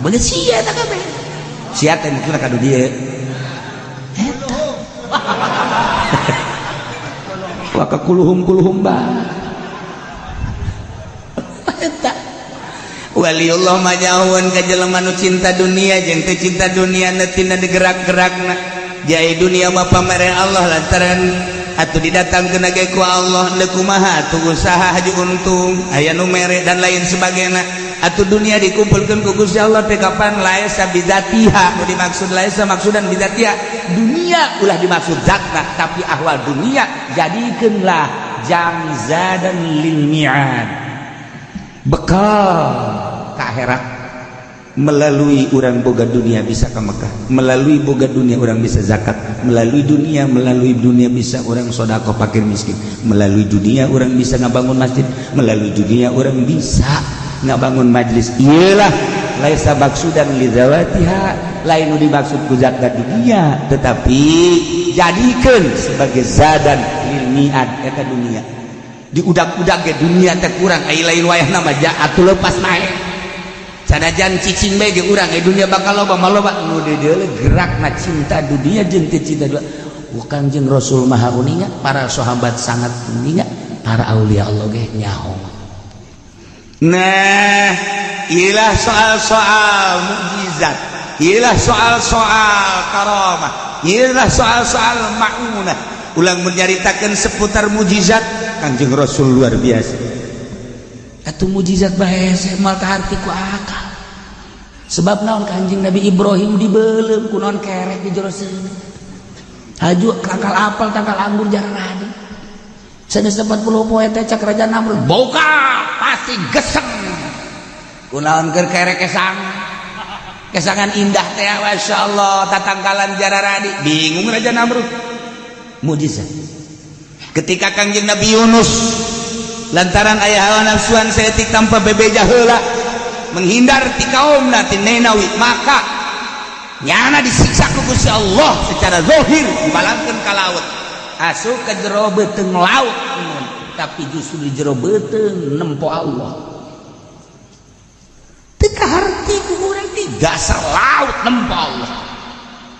Beungeut sia eta kabeh. Sia teh maksudna ka dieu. Eta. Wa ka kuluhum kuluhum ba. Waliullah majauhan ka jelema nu cinta dunia jeung teu cinta dunia na tina digerak-gerakna. Jai dunia mah pamere Allah lantaran atuh didatangkeun ge ku Allah deuk kumaha atuh usaha haji untung aya nu mere dan lain sebagainya. Atuh dunia dikumpulkeun ku Gusti Allah teh kapan laesa bizatiha, nu dimaksud laesa maksudan bizatiha dunia ulah dimaksud zatna tapi ahwal dunia jadikeunlah jangzadan lil mi'ad, bekal ke akhirat. Melalui orang boga dunia bisa ke Mekah, melalui boga dunia orang bisa zakat, melalui dunia bisa orang sodako fakir miskin, melalui dunia orang bisa ngabangun masjid, melalui dunia orang bisa ngabangun majlis. Iyalah laisa maksudan li zawatiha, lain nu dimaksud ku zakat dunia, tetapi jadikan sebagai zadan lil mi'ad eta dunia. Diudak-udak ge dunia teh kurang ai lain wayahna mah atuh lepas naik. Sanajan cicing bae ge urang ai dunia bakal loba mah loba nu deudeuh gerakna cinta dunia jeung teu cinta dunia. Bukan jeung Rasul maha uninga, para sahabat sangat uninga, para aulia Allah ge nyaho. Nah, ilah soal-soal mukjizat, ilah soal-soal karamah, ilah soal-soal maunah. Ulang menyaritakan seputar mukjizat Kanjeng Rasul luar biasa. Atuh mukjizat bae moal kaharti ku akal. Sebab naon Kanjeng Nabi Ibrahim dibeuleum ku naon kerek di jero seuneu. Haju tangkal apel tangkal anggur jarang radi. Sanes 40 poe teh cak Raja Namrud boga pasti geseng. Kunaon keur kerek kesang. Kesangan indah teh masyaallah tatangkalan jararadi. Bingung Raja Namrud. Mukjizat. Ketika Kanjeng Nabi Yunus lantaran aya hawa nafsuan saeutik tanpa bebeja heula menghindar ti kaumna ti Ninawi, maka nyana disiksa ku Gusti Allah secara zahir dibalangkeun ka laut, asup ke jero beuteung laut, tapi justru di jero beuteung nempo Allah. Teu kaharti ku urang di dasar laut nempo Allah.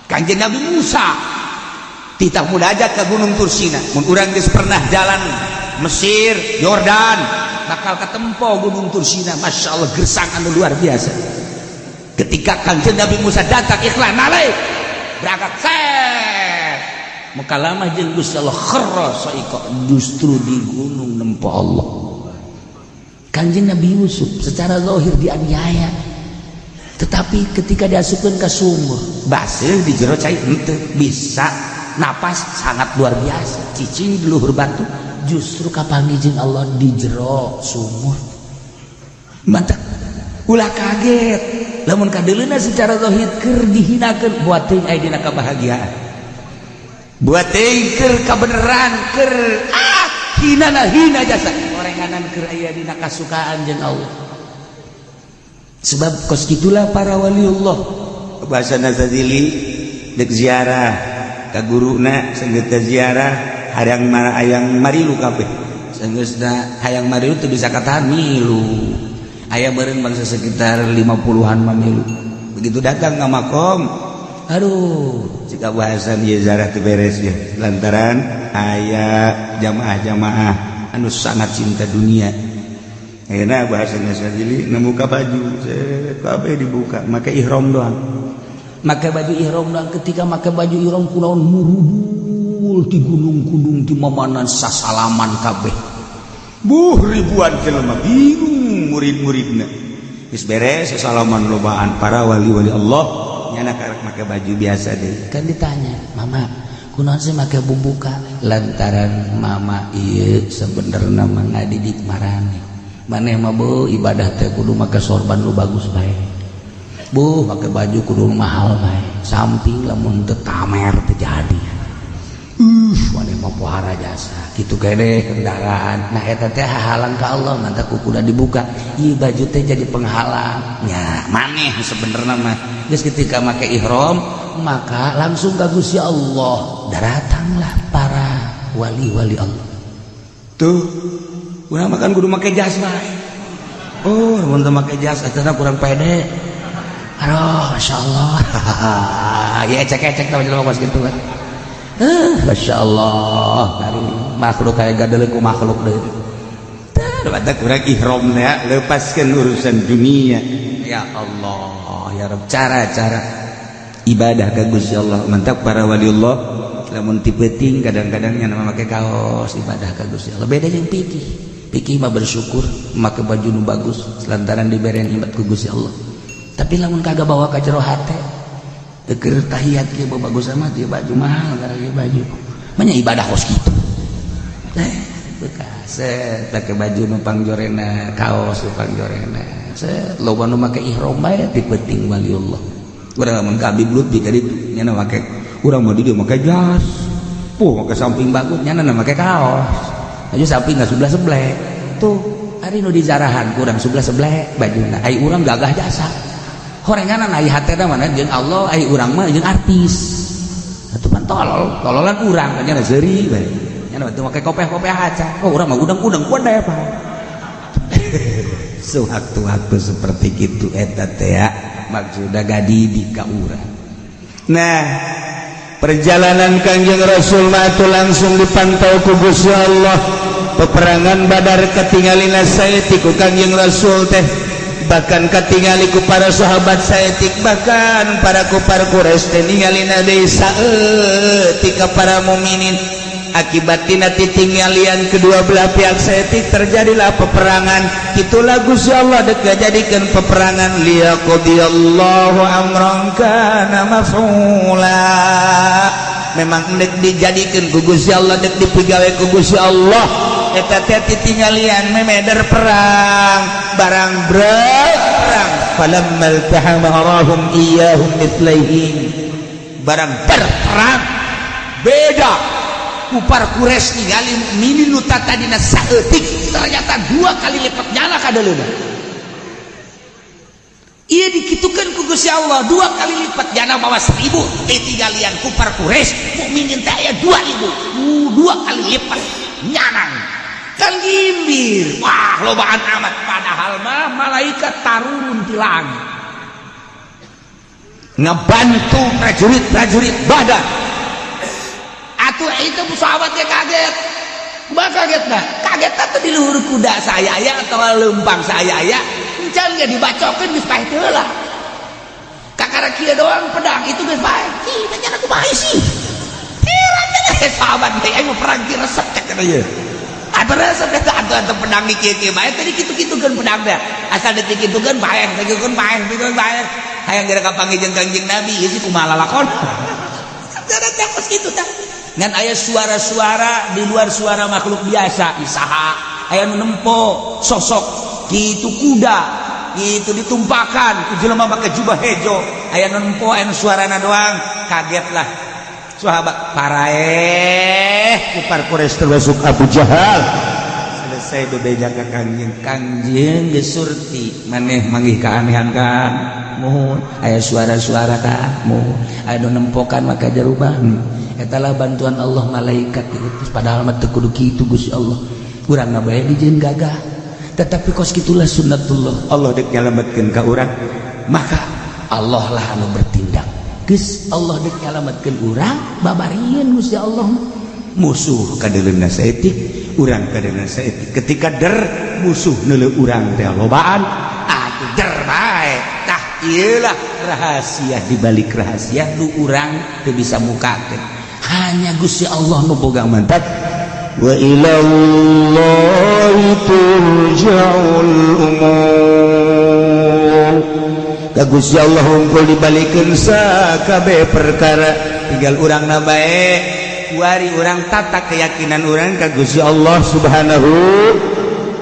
Kanjeng Nabi Musa titah munajat ke Gunung Tursina. Mun urang geus pernah jalan Mesir, Yordan, bakal ketempo Gunung Tursina. Masya Allah, gersang anu luar biasa. Ketika Kanjeng Nabi Musa datang, ikhlas nalai berangkat set mukalamah jeung Gusti Allah, kharra sa'iqa, justru di gunung nempo Allah. Kanjeng Nabi Yusuf secara zahir dianiaya, tetapi ketika diasupkan ke sumur, baseuh di jero cai henteu, bisa napas sangat luar biasa, cicing di luhur batu, justru kapanggih jeung Allah di jero sumur. Mantap, ulah kaget lamun kadeuleuna secara zahir keur dihinakeun, buat teuing aya dina kebahagiaan, buat teuing keur kabeneran, keur ah hina na hina jasa orenganan, keur aya dina kasukaan jeung Allah. Sebab kos gitulah para waliullah. Bahasa Nazazili dek ziarah ka guruna, sanggeus ziarah hayang mana hayang marilu kabeh. Sanggeusna hayang marilu teu bisa katahan, milu. Aya beureun bangsa sekitar 50-an mah milu. Begitu datang ke makom, aduh, jika bahasan ieu ziarah teu beres ya, lantaran aya jamaah-jamaah anu sangat cinta dunia. Ayeuna bahasana Sazili nemuka baju kabeh dibuka, make ihram doang. Make baju ihram doang. Ketika make baju ihram, kunaon murubul di gunung-gunung, di mamanan sasalaman kabeh. Buh, ribuan jelema, bingung murid-muridna. Geus beres salaman lobaan para wali-wali Allah, nyana karek make baju biasa deh. Kan ditanya, "Mama, kunaon sih make bubuka?" Lantaran mama ieu sebenarnya mah ngadidik maraneh. Maneh mah bu ibadah teh kudu make sorban lu bagus bae, bu make baju kudu mahal bae, samping lamun teu tamer teu jadi. Maneh mah pohara jasa kitu kene kendaraan. Nah, eta teh hahalang ka Allah, mantap kudu dibuka ieu baju teh jadi penghalang nya maneh sebenarnya mah. Geus ketika make ihram maka langsung ka Gusti Allah, daratanglah para wali-wali Allah. Tuh urang makan kudu make jas bae. Oh, mun teu make jas eta kurang pede. Aduh, masya Allah. Ya ecek-ecek tau jelema kos kitu kan. Masya Allah, dari makhluk kayak gadeuleuh ku makhluk deui. Tah, kurang ihramna lepaskan urusan dunia. Ya Allah, ya Rabb, cara-cara ibadah ka Gusti Allah. Mantap para waliullah lamun ti peuting kadang-kadang nya make kaos ibadah ka Gusti Allah. Beda jeung pikih. Pikih mah bersyukur make baju nu bagus lantaran dibere nikmat ku Gusti Allah. Tapi lamun kagak bawa ka jero hate, keur tahiyat ge bagus amat ieu baju mahal gara ieu baju. Manya ibadah kos kitu. Bekas set make baju nu pangjorena, kaos nu pangjorena. Set loba nu make ihram bae ti peuting waliullah. Urang lamun ka Habib Lutfi ka ditu nya make, urang mah di dieu make jas. Puh, make samping bagus, nya make kaos. Aja samping nggak sebelah sebelah. Tuh, hari nu dijarahan kurang sebelah sebelah bajuna. Ai urang gagah jasa. Horenganan ai hatena mana jeung Allah, ai urang mah jeung artis. Atuh pan tolol, tololan urang nya seuri bae. Nya teu make kopeh-kopeh aca. Oh, urang mah udang-udang kuat pak. Sewaktu-waktu seperti gitu eta teh ya, maksudna gadidik ka urang. Nah, perjalanan Kanjeng Rasul mah itu langsung dipantau ku Gusti Allah. Peperangan Badar ketinggalina saeutik ku Kanjeng Rasul teh, bahkan ketingali ku para sahabat saeutik, bahkan para kufar Quraisy teh ningalina deui saeutik ka para mukminin. Akibat tina titinggalian kedua belah pihak saeutik terjadilah peperangan. Itulah Gusti Allah dek jadikan peperangan liyaqdiyallahu amran kana maf'ula. Memang dek dijadikan ku Gusti Allah, dek dipigawe ku Gusti Allah eta teh titinggalian memeder perang barang berperang. Falamma iltahama arahum iyyahum mithlaihim. Barang berperang beda kufar Quraisy ningali mukminin nu tadina saeutik ternyata dua kali lipat nyala kadeuleuna. Ieu dikitukeun ku Gusti Allah dua kali lipat, jana bawa 1000 titinggalian kufar Quraisy, mukminin teh aya 2000, dua kali lipat nyanang kan gimbir. Wah, lobaan amat, padahal mah malaikat tarurun ti langit. Ngebantu prajurit-prajurit Badar. Atuh itu sahabatnya kaget. Bah kaget nah, kaget atuh di luhur kuda saya aya atau lempang saya aya, encan ge dibacokeun geus paeh teu lah. Kakara kieu doang pedang itu geus paeh. Ih, teh aku bae sih. Teh sahabat teh aing mah perang ki resep cek kana ieu. Atuh resep eta atuh atuh pedang di kieu-kieu bae teh dikitu-kitukeun pedang teh. Asal dikitu-kitukeun paeh, dikitukeun paeh, dikitukeun paeh. Hayang geura kapanggih jeung Kangjeng Nabi ieu sih kumaha lalakon. Teh kos kitu tah. Ngan aya suara-suara di luar suara makhluk biasa, isaha aya nu nempo sosok gitu kuda gitu ditumpakan ku jelema make jubah hejo, aya nu nempo, aya nu suarana doang. Kagetlah sahabat, paraeh Kufar Quraisy termasuk Abu Jahal. Selesai bebeja ka Kangjeng. Kangjeng geus surti, maneh manggih keanehan kan? Mohon. Aya suara-suara kan? Mohon. Aya nu nempokan maka jarubah. Etalah bantuan Allah, malaikat diutus, padahal mah teu kudu kitu. Gusti Allah urang mah bae dijieun gagah, tetapi kos kitulah sunnatullah. Allah dek nyalametkeun ka urang. Maka Allah lah anu bertindak. Geus Allah dek nyalametkeun urang, babarieun Gusti Allah mah. Musuh kadeuleunna saeutik, urang kadeuleunna saeutik. Ketika der musuh neuleu urang teh lobaan, atuh der bae. Tah, ieulah rahasia di balik rahasia nu urang teu bisa mukakeun, hanya Gusti Allah nu boga mantat. Wa ilallahi turja'ul umur. Ka Gusti Allah hungkul dibalikeun sakabeh perkara. Tinggal urang na bae kuari urang tata keyakinan urang ka Gusti Allah Subhanahu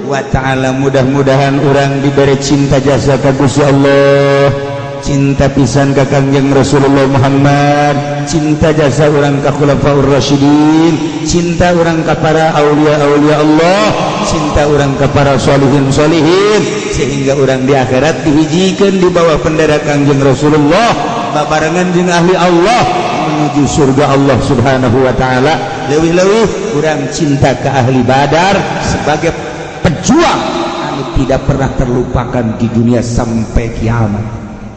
wa ta'ala. Mudah-mudahan urang diberi cinta jasa ka Gusti Allah, cinta pisan ka Kangjeng Rasulullah Muhammad, cinta jasa urang ka Khulafaur Rasyidin, cinta urang ka para aulia-aulia Allah, cinta urang ka para solihin solihin, sehingga urang di akhirat dihijikeun di bawah bendera Kangjeng Rasulullah, babarengan jeung ahli Allah menuju surga Allah Subhanahu wa ta'ala. Leuwih-leuwih urang cinta ke ahli Badar sebagai pejuang anu tidak pernah terlupakan di dunia sampai kiamat.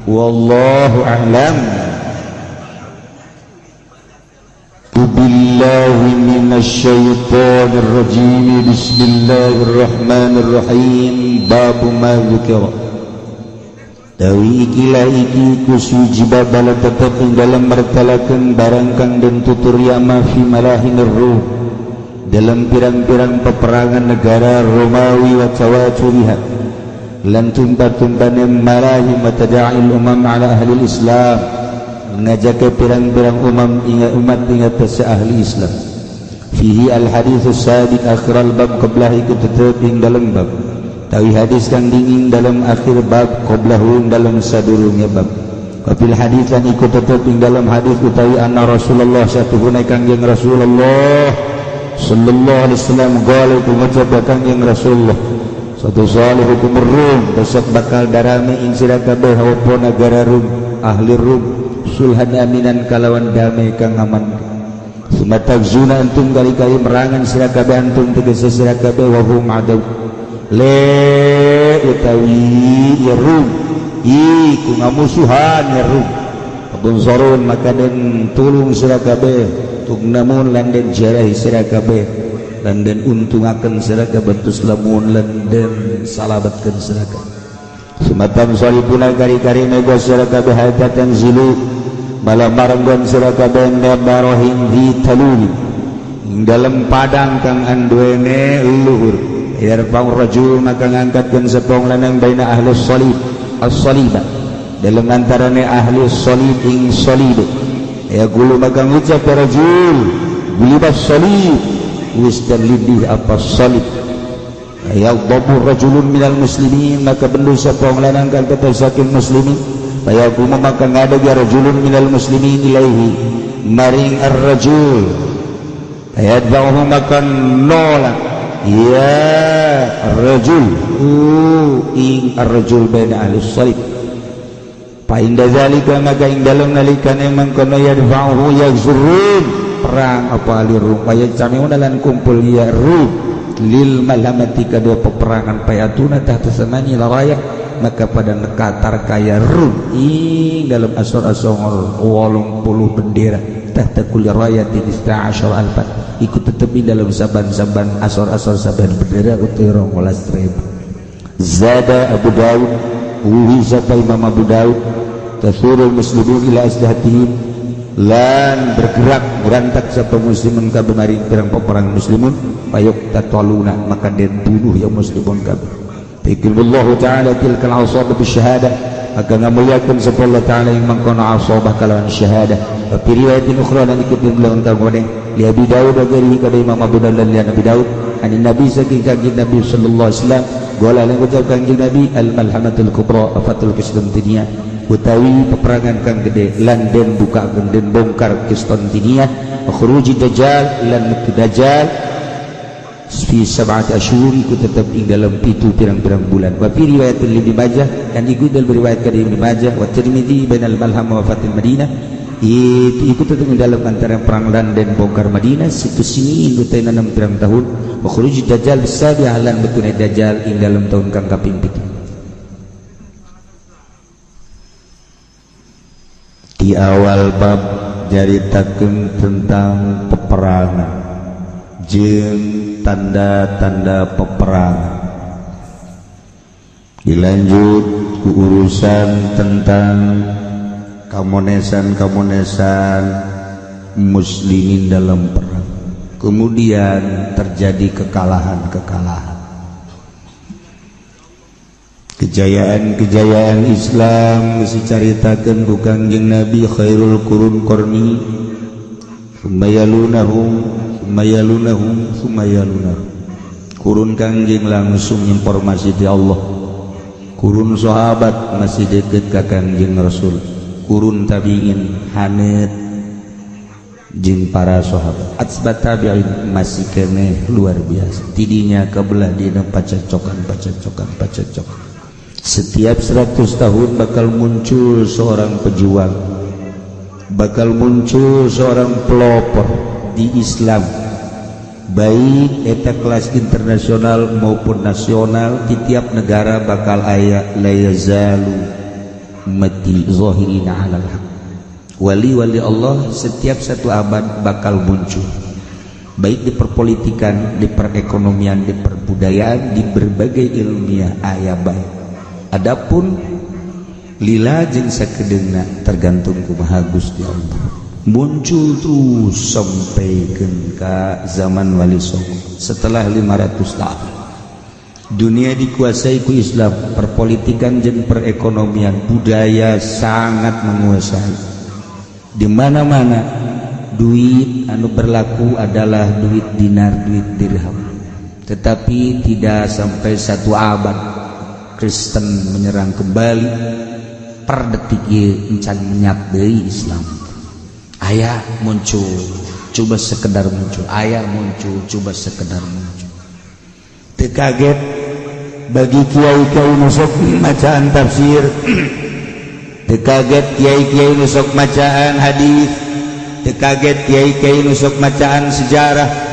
Wallahu a'lam. Billahi minasyaitonir rajim. Bismillahirrahmanirrahim. Babu ma dzukira. Dawi ikilah iki kusuji babala tetep ing dalam mertalakeun barang kang den tutur yama fi malahinir ruh, dalam pirang-pirang peperangan negara Romawi, wa tawaturiha lan tumpa-tumpane malahim, wa tada'il umam ala ahli Islam, ngajak pirang-pirang umam ingat umat ingat ahli Islam. Fihi al hadits sabiq akhir al bab qablah iku tetep ing dalam bab, tawi hadis kang dingin dalam akhir bab, qablahu dalam sadurunge bab. Wa fil hadits lan iku tetep ing dalam hadis utawi anna Rasulullah satuhuna Kangjeng Rasulullah sallallahu alaihi wasallam qala iku ngucap Kangjeng Rasulullah, satu salihukum Rum, besok bakal darame ing sira kabeh apa negara Rum, ahli Rum, sulhan aminan kalawan damai kang aman. Sumatagzuna antum kali-kali merangan sira kabeh, antum tegese sira kabeh, wa hum adaw le utawi ya Rum iku ngamusuhan ya Rum. Abun maka den tulung sira kabeh, tugnamun lan den jarahi sira kabeh, lan den untungaken sira kabeh, tuslamun lan den salabatkeun sira kabeh. Sumatan salibuna kari-kari nego sira kabeh, hatta tanzilu malah marenggon sira kabeh barohim di taluli dalam padang kang anduene luhur. Yarfa'u rajul maka ngangkatkeun sepong lanang baina ahli salib as-saliba dalam antarane ahli salib ing salib. Ya gulu maka ngucap rajul, gulibas salib, wis terlidih apa salib. Ya dhabu rajulun minal muslimin maka bendu sepong lanang kang tetep saking muslimin. Fayaqumu maka ngadeg ya rajulun minal muslimin ilaihi maring ar-rajul. Fayadfa'uhu maka nolak ya rajul ing ar-rajul baina ahli salib. Fa inda zalika maka ing dalem nalikane mangkono yadfa'uhu yazurun perang apa ahli rum, wayajtami'una lan kumpul ya rum lil malamati kadua peperangan, payatuna tahta samani laraya Maka pada nekatar kaya Rum ing dalam asor-asor 80 bendera, tahta kulli rayatin 12 alfan, ikut tetep di dalam saban-saban asor-asor saban bendera utai 12.000. Zada Abu Daud, uhi sapa Imam Abu Daud, tasurul muslimin ila aslihatihim, lan bergerak berantak sapa muslimun kabeh maring pirang peperang muslimun, payuk tataluna, maka den bunuh ya muslimun kabeh. Fikirullahu ta'ala tilkal asabah bisyahadah, maka ngamuliakeun sapa Allah ta'ala yang mangkono asabah kalawan syahadah. Wa fi riwayatin ukhra, dan ikut bilang kang li Abi Daud wa ghairihi, kada Imam Abu Daud dan li Abi Daud, anin Nabi, saking kanjeng Nabi sallallahu alaihi wasallam, gola lan ucap kanjeng Nabi, al malhamatul kubra fatul Konstantinia, utawi peperangan kang gede lan den buka den bongkar Konstantinia, khuruji dajjal, lan metu dajjal, fi sab'ati asyhur, iku tetep ing dalam 7 pirang-pirang bulan. Wa fi riwayatil Ibnu Majah, dan iku dalam riwayat dari Ibnu Majah wa Tirmizi, bainal malham wa fatil Madinah, itu ikut tetep ing dalam antara perang lan dan bongkar Madinah situ sini utai 6 pirang tahun, wa khuruj dajjal bisabi'ah, lan metune dajjal ing dalam tahun kang kaping 7. Di awal bab nyaritakeun tentang peperangan jeung tanda-tanda peperangan, dilanjut ku urusan tentang kamonesan-kamonesan muslimin dalam perang, kemudian terjadi kekalahan-kekalahan, kejayaan-kejayaan Islam geus dicaritakeun ku Kangjeng Nabi, khairul qurun qarni, sumayalunahum sumayalunahum sumayalunahum. Kurun Kangjeng langsung informasi di Allah, kurun sahabat masih deket ka Kangjeng Rasul, kurun tabiin hanet jeung para sahabat, atsbat tabiin masih keneh luar biasa, tidinya kabelah dina pacecokan pacecokan pacecokan. Setiap 100 tahun bakal muncul seorang pejuang, bakal muncul seorang pelopor di Islam, baik eta kelas internasional maupun nasional. Di tiap negara bakal aya la yazalu ummati zahirina 'alal haq, wali-wali Allah setiap satu abad bakal muncul, baik di perpolitikan, di perekonomian, di perbudayaan, di berbagai ilmiah aya baik. Adapun lila jeung sakedeungna tergantung kumaha Gusti Allah. Muncul terus sampai ka zaman Wali Songo setelah 500 tahun dunia dikuasai ku Islam, perpolitikan jeung perekonomian, budaya sangat menguasai. Di mana-mana duit anu berlaku adalah duit dinar, duit dirham. Tetapi tidak sampai satu abad Kristen menyerang kembali, per detik ieu encan menyat deui Islam. Aya muncul, coba sekedar muncul, aya muncul, coba sekedar muncul. Teu kaget bagi kiai-kiai nu sok macaan tafsir, teu kaget kiai-kiai nu sok macaan hadis, teu kaget kiai-kiai nu sok macaan sejarah,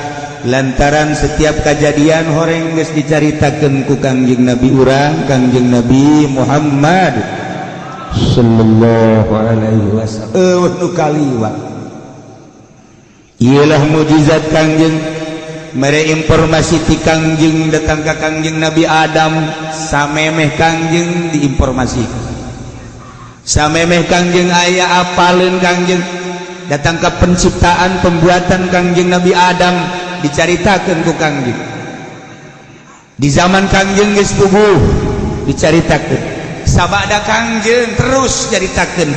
lantaran setiap kejadian horeng geus dicaritakeun ku Kangjeng Nabi urang, Kangjeng Nabi Muhammad sallallahu alaihi wasallam. Eueuh nu kaliwat ieulah mukjizat Kangjeng, mere informasi ti Kangjeng datang ka Kangjeng Nabi Adam, samemeh Kangjeng diinformasi, samemeh Kangjeng aya apaleun Kangjeng, datang ke penciptaan pembuatan Kangjeng Nabi Adam dicaritakeun ku Kangjeng. Di zaman Kangjeng geus puguh dicaritakeun, sabada Kangjeng terus caritakeun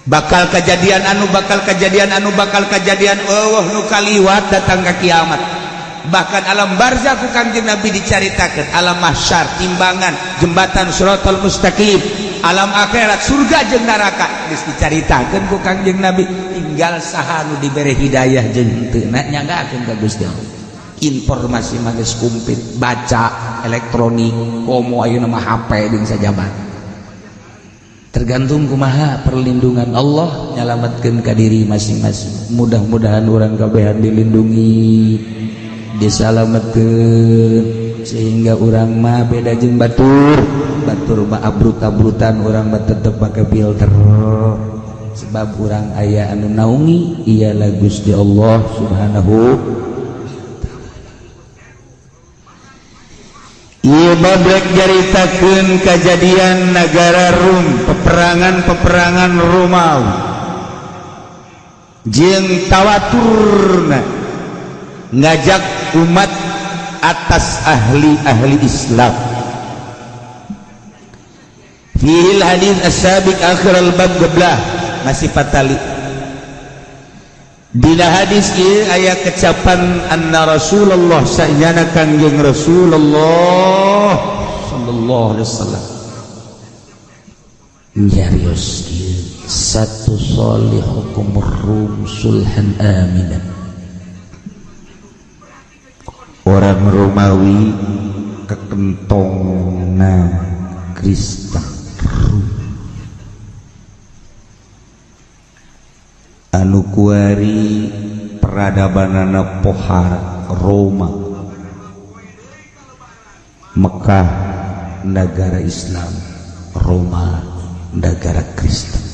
bakal kejadian anu bakal kejadian anu bakal kejadian, eueuh nu kaliwat datang ka kiamat. Bahkan alam barzah ku Kangjeng Nabi dicaritakeun, alam mahsyar, timbangan, jembatan siratal mustaqim, alam akhirat, surga jeung neraka geus dicaritakeun ku Kangjeng Nabi. Tinggal saha nu dibere hidayah jeung henteu nyanggakeun ka Gusti Allah. Informasi mah geus kumplit, baca elektronik komo ayeuna mah HP jeung sajabat, tergantung kumaha perlindungan Allah nyalametkeun ka diri masing-masing. Mudah-mudahan urang kabehan dilindungi, disalametkeun. Sehingga urang mah beda jeung batur. Batur mah abrut-abrutan, urang mah tetep pakai filter. Sebab urang aya anu naungi ialah Gusti Allah Subhanahu. Ieu babrek nyaritakeun kajadian nagara Rum, peperangan-peperangan Romawi jeung tawaturna ngajak umat atas ahli-ahli Islam. Fihil hadis as-sabiq akhir al-bab geblah masih fatali. Dina hadis ieu aya kecapan anna Rasulullah sanyana Kangjeng Rasulullah sallallahu alaihi wasallam nyarios ieu satu solihukum rum sulhan aminan. Orang Romawi kekentongna Kristen Rum anu kuari peradabanana pohara Roma, Mekah negara Islam, Roma negara Kristen.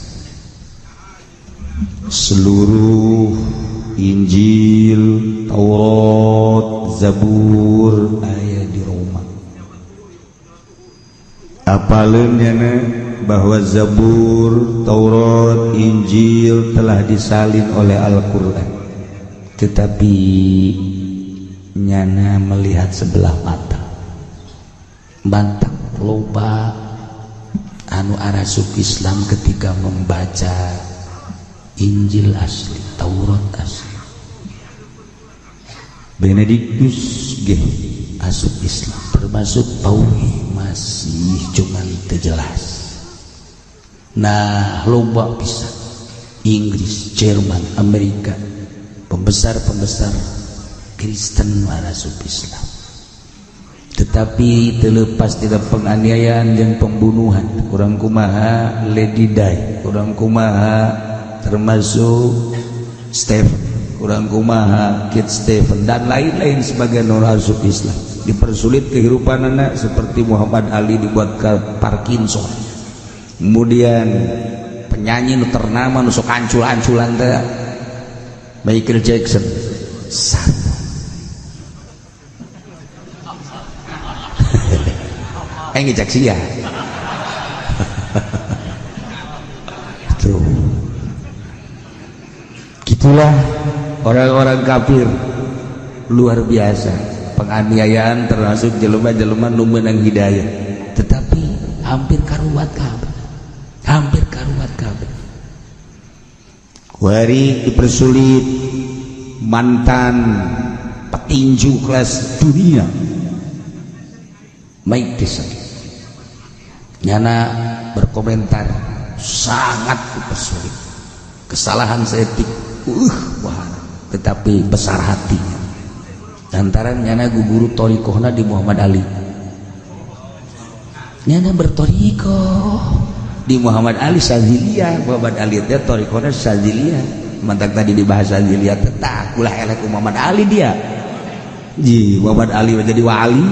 Seluruh Injil, Taurat, Zabur aya di Roma. Apaleun nyana bahwa Zabur, Taurat, Injil telah disalin oleh Al-Qur'an. Tetapi nyana melihat sebelah mata. Bantak loba anu arasuk Islam ketika membaca Injil asli, Taurat asli. Benedictus G asup Islam, termasuk Pauli masih cuman terjelas. Nah, loba bisa Inggris, Jerman, Amerika, pembesar-pembesar Kristen asup Islam. Tetapi terlepas tidak penganiayaan dan pembunuhan, kurang kumaha Lady Di, kurang kumaha termasuk Stephen, kurang kumaha Kid Stephen dan lain-lain sebagai asup Islam. Dipersulit kehidupan anak seperti Muhammad Ali dibuat ke Parkinson. Kemudian penyanyi nu ternama nu sok ancul-anculan teh Michael Jackson. Satu. Ngejak sia. Tuh. Gitulah orang-orang kafir luar biasa penganiayaan termasuk jelema-jelema nu meunang hidayah, tetapi hampir karuat kabeh, hampir karuat kabeh. Kuari dipersulit mantan petinju kelas dunia Mike Tyson nyana berkomentar sangat dipersulit, kesalahan seetik wah, tetapi besar hatinya. Lantaran nyana guru thoriqohna di Muhammad Ali, nyana berthoriqoh di Muhammad Ali Saziliyah. Muhammad Ali teh thoriqohna Saziliyah, mantak tadi dibahas Saziliyah teh tah ulah elek Muhammad Ali dia. Ji Muhammad Ali menjadi wali,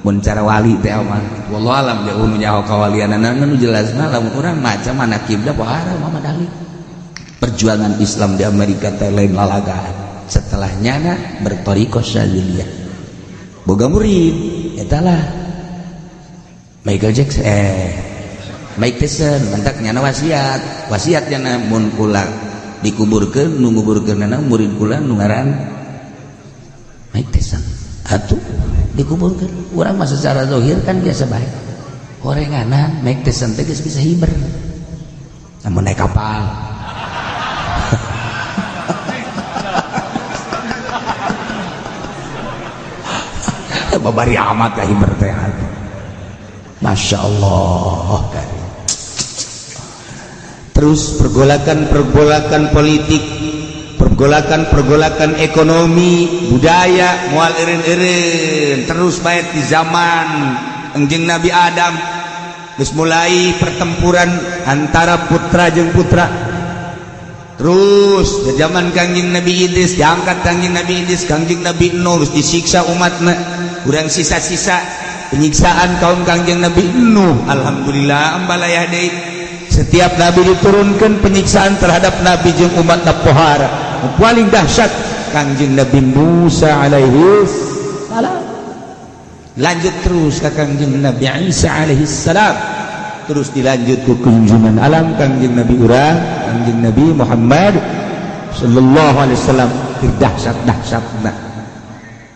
mun cara wali teh mah wallahu alam jauh nu nyaho kawalianana nu jelas mah lamun urang maca manaqibna pohara Muhammad Ali. Perjuangan Islam di Amerika teh lain lalagaan. Setelah nyana berthoriqoh Syadziliyah boga murid eta lah Michael Jackson, Mike Tyson. Mantak nyana wasiat, wasiat nyana mun kula dikuburkeun nu nguburkeunana murid kula nu ngaran Mike Tyson. Atuh dikuburkeun urang mah secara zahir kan biasa bae. Horenganan Mike Tyson teh geus bisa hiber namun naik kapal. Babari amat ya hiber teh. Masya Allah. Terus pergolakan-pergolakan politik, pergolakan-pergolakan ekonomi, budaya, moal eureun-eureun terus bae di zaman engjing Nabi Adam geus mulai pertempuran antara putra jeung putra. Terus di zaman Kangjeng Nabi Idris, diangkat Kangjeng Nabi Idris, Kangjeng Nabi Nuh disiksa umatna, kurang sisa-sisa penyiksaan kaum Kangjeng Nabi Nuh. Alhamdulillah ambalaya deui. Setiap nabi diturunkan, penyiksaan terhadap nabi jeung umatna pohara. Paling dahsyat Kangjeng Nabi Musa alaihi salam. Lanjut terus ke Kangjeng Nabi Isa alaihi salam, terus dilanjut ke kunjungan alam Kangjeng Nabi urang, Kangjeng Nabi Muhammad sallallahu alaihi wasallam. Dahsyat-dahsyatna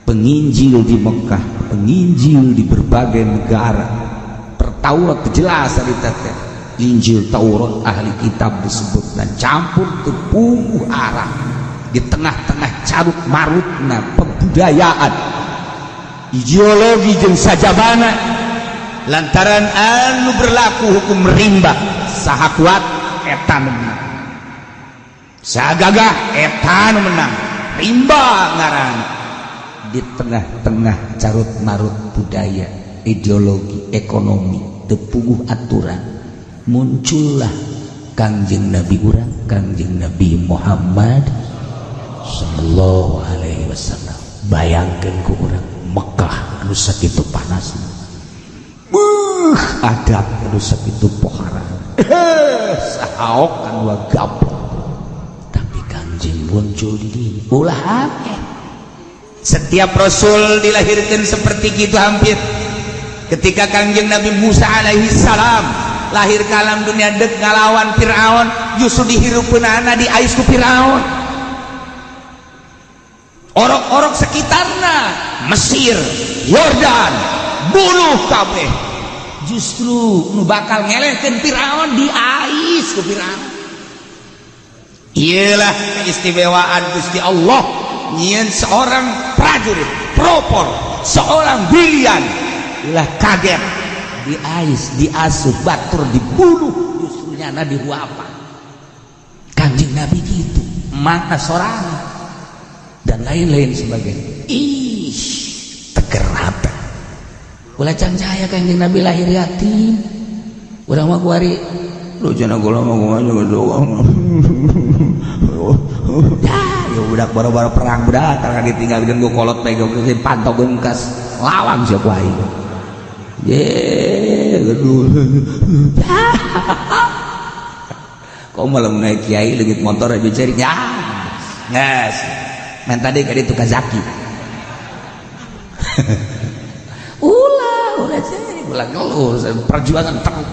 penginjil di Mekah, penginjil di berbagai negara. Per Taurat jelas harita teh, Injil, Taurat, ahli kitab disebut dan campur tepung arah di tengah-tengah carut marutna pembudayaan ideologi jeung sajabana, lantaran anu berlaku hukum rimba, saha kuat eta nu menang, saha gagah eta nu menang, rimba ngaran. Di tengah-tengah carut marut budaya, ideologi, ekonomi, tepuguh aturan, muncullah Kangjeng Nabi urang, Kangjeng Nabi Muhammad sallallahu alaihi wasallam. Bayangkan ku urang, Mekah anu sakitu panas, adab anu sakitu pohara, sahaok kan wa gaplok, tapi Kangjeng muncul di dinya. Ulah akeh. Setiap rasul dilahirkan seperti gitu hampir. Ketika Kangjeng Nabi Musa alaihi salam lahir ke alam dunia dek ngalawan Fir'aun, justru dihirupeunana diais ku Fir'aun. Orok-orok sekitarna, Mesir, Yordan, bunuh kabeh. Justru nu bakal ngelehkeun Fir'aun diais ku Fir'aun. Iyalah keistimewaan Gusti Allah nyieun seorang prajurit pelopor, seorang brilian. Ulah kaget diais, diasuh, batur dibunuh, justru nyana dihuapa. Kanjeng Nabi gitu maka sorangan dan lain-lain sebagainya. Ih, teger hati. Ulah cangcaya Kanjeng Nabi lahir yatim. Urang mah kuari lu cenah kula mah kumaha juga doang. Ya, ya budak baru-baru perang budak karena ditinggalkeun ku kolot pegang pantau gengkas lawang sia ku aing. Ye, aduh. Kok malah naik kiai leungit motor aja cari ya. Yes. Men tadi ka ditu Kazaki. Ulah, ulah cari, ulah ngeluh, perjuangan terus.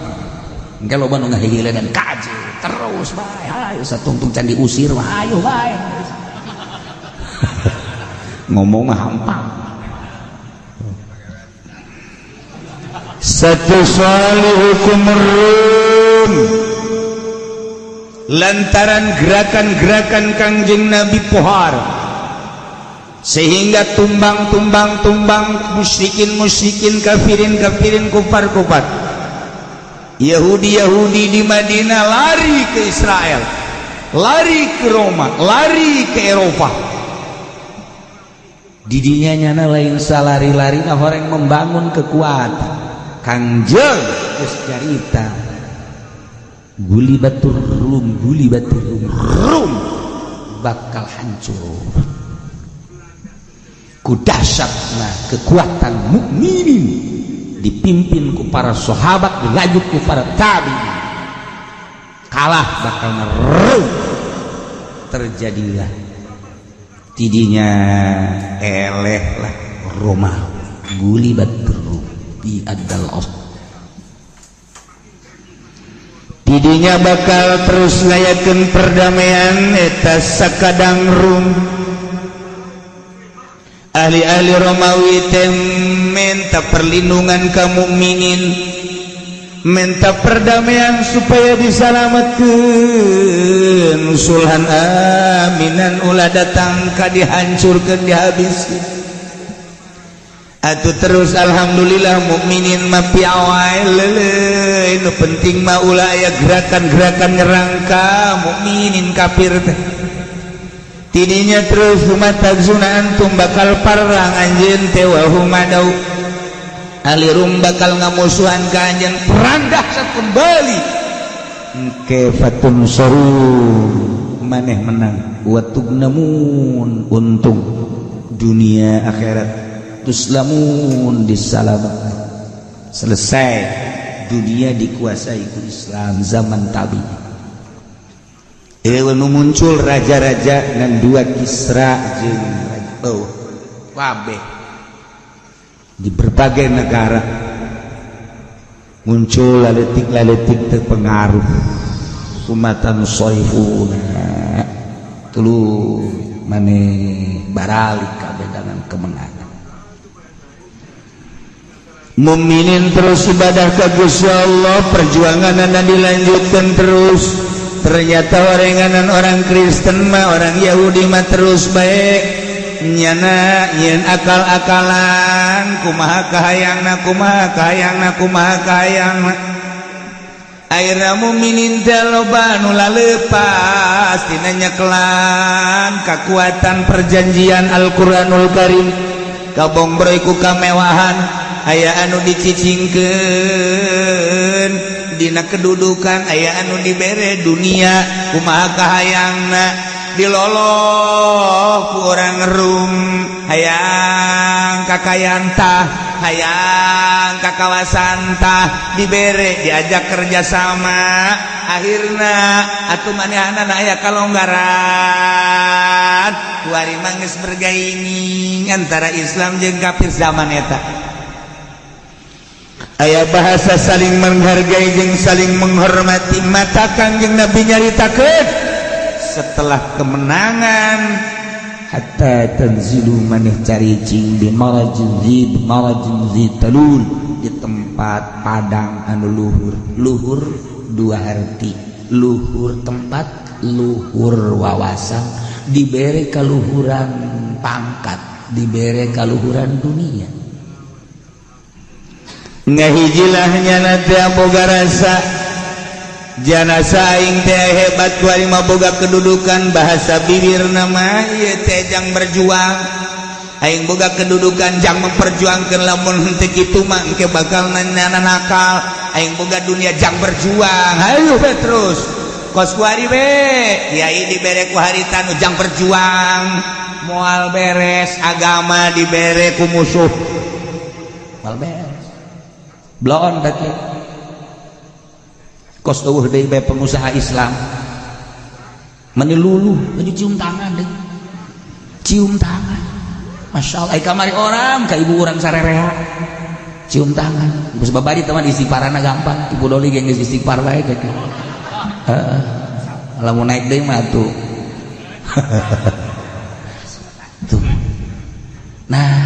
Engke loba nu ngahileun kaji terus bae, ayo satungtung can diusir mah ayo bae. Ngomong mah hampang. Satu hukum Rum lantaran gerakan-gerakan Kangjeng Nabi pohar sehingga tumbang-tumbang tumbang musyrikin musyrikin, kafirin kafirin, kufar kufar, Yahudi Yahudi di Madinah lari ke Israel, lari ke Roma, lari ke Eropa. Didinya nyana lain salari-lari nah orang membangun kekuatan. Kangjeng geus carita guli batur rum, guli batur rum, rum bakal hancur ku dahsyatna kekuatan mukminin dipimpin ku para sahabat, dilanjut ku para tabi'in, kalah bakal ngerum. Terjadilah tidinya eleh lah Romawi, guli batur rum di adal os. Tidinya bakal terus ngayakeun perdamaian eta sakadang Rum. Ahli-ahli Romawi teh minta perlindungan ka mukminin, minta perdamaian supaya disalamatkeun, sulhan aminan ulah datang ka dihancurkeun, dihabiskeun. Atuh terus alhamdulillah mukminin mah piawai leuleui, nu penting mah ulah aya gerakan-gerakan nyerang ka mukminin kafir teh. Tidinya terus humatagzuna antum bakal parang anjeun teh wa humadau ahli Rum bakal ngamusuhan ka anjeun, perang dahsyat kembali. Engke fatun saru maneh menang wa tugnamun untung dunia akhirat tuslamun disalamatkan selesai dunia dikuasai ku Islam zaman tabi. Nu muncul raja-raja dan dua Kisra jeung oh, kabeh di berbagai negara muncul laletik-laletik terpengaruh sumatan soifuna tulu maneh baralik kabeh dengan kemenangan. Mukminin terus ibadah ka Gusti Allah, perjuangan dilanjutkan terus. Ternyata orenganan orang Kristen mah, orang Yahudi mah terus baik nyana nyen akal-akalan, kumaha kahayangna, kumaha kahayangna, kumaha kahayangna. Akhirna mukminin teh loba nu lalepas tina nyekelan kekuatan perjanjian Al-Qur'anul Karim, kabongbroy ku kamewahan, aya anu dicicingkeun dina kedudukan, aya anu dibere dunia, kumaha kahayangna, diloloh ku orang Rum, hayang kakayaan tah, hayang kakawasan tah, dibere, diajak kerjasama. Akhirna atuh manehna aya kalonggaran. Kuari mah geus bergaining antara Islam jeung kafir. Zaman eta aya bahasa saling menghargai jeung saling menghormati. Mata Kangjeng Nabi nyaritakeun setelah kemenangan, hatta tanzilu maneh caricing di marajin zi marajin zi talul, di tempat padang anu luhur. Luhur dua arti, luhur tempat, luhur wawasan. Dibere kaluhuran pangkat, dibere kaluhuran dunia. Ngahijilahnya nanti boga rasa janasa aing teh hebat, kuari mah boga kedudukan. Bahasa bibir nama ieu teh jang berjuang, aing boga kedudukan jang memperjuangkan, lamun henteu kitu mah engke bakal nanya nakal. Aing boga dunia jang berjuang, hayu be terus kos kuari be kiai dibere ku harita nu jang berjuang, moal beres agama dibere ku musuh, moal beres. Blon berarti kos eueuh deui bae pengusaha Islam meni luluh baju, cium tangan deh, cium tangan. Masya Allah, kamari orang ka ibu urang sarerea cium tangan. Geus babari teman istighfarana gampang, ibu Doli ge geus istighfar bae gitu. Heeh, lamun naik deui mah tuh tuh. Nah,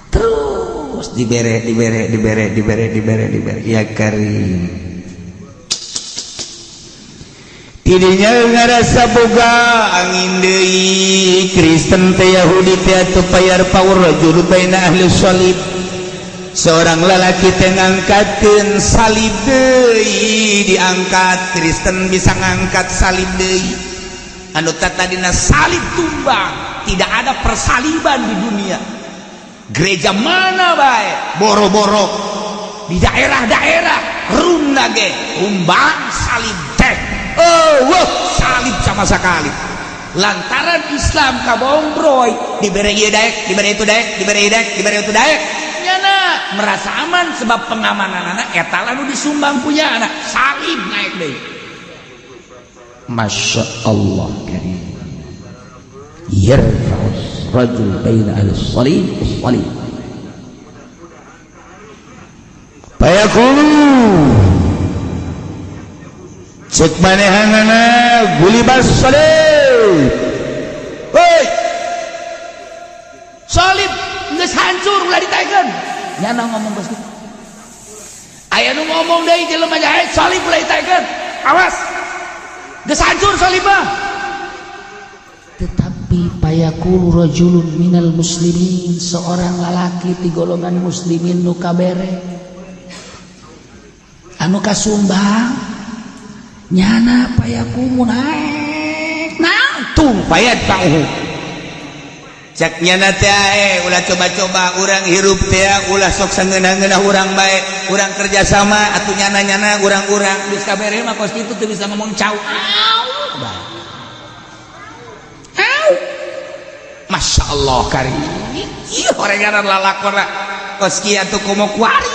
terus dibere, dibere, dibere, dibere, dibere, dibere, ya karim. Tidinya ngarasa boga angin deui Kristen teh, Yahudi teh atuh payar paur rajul baina ahli salib. Seorang lalaki teh ngangkatkeun salib deui, diangkat. Kristen bisa ngangkat salib deui anu tadina salib tumbang. Tidak ada persaliban di dunia, gereja mana bae, boro-boro di daerah-daerah Rum ge tumbang salib teh. Oh wah, salib sama sekali lantaran Islam kabongbroy, diberi ieu daek, diberi itu daek, diberi ieu daek, diberi itu daek. Nyana merasa aman sebab pengamanan anak eta anu disumbang punya anak salib naik deui. Masya Allah karim, yarfa'us rajul baina ahli salib salib payaqulu cek manehanana gulibas salib. Woi, salib geus hancur, ulah ditaekeun. Nyana ngomong geus kitu. Aya nu ngomong deui jelema jahat, salib ulah ditaekeun, awas geus hancur salib mah. Tetapi payaqulu rajulun minal muslimin, seorang lalaki di golongan muslimin nu kabere, anu kasumbang, nyana payakumu naik nangtung payat pauhu. Cek nyana teh, ulah coba-coba urang hirup teh, ulah sok sangeunah-ngeunah urang bae, urang kerjasama atuh nyana-nyana urang-urang. Geus kabere mah kos kitu teu bisa ngomong cau. Au. bae. Au. Masya Allah karim. Ieu horenganan lalakonna kos kieu atuh komo kuari.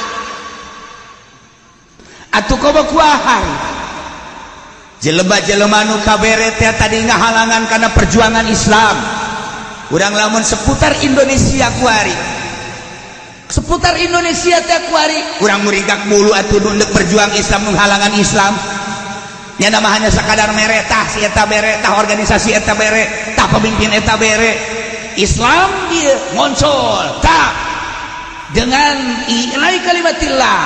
Atuh komo kuahari. Jelema-jelema nu kabere teh tadi ngahalangan kana perjuangan Islam. Urang lamun seputar Indonesia kuari. Seputar Indonesia teh kuari, urang muringkak bulu atuh nu deuk berjuang Islam menghalangan Islam. Nya nama hanya sakadar mere tah si eta bere, tah organisasi eta bere, tah pemimpin eta bere. Islam dia ngoncol tah dengan i'lai kalimatillah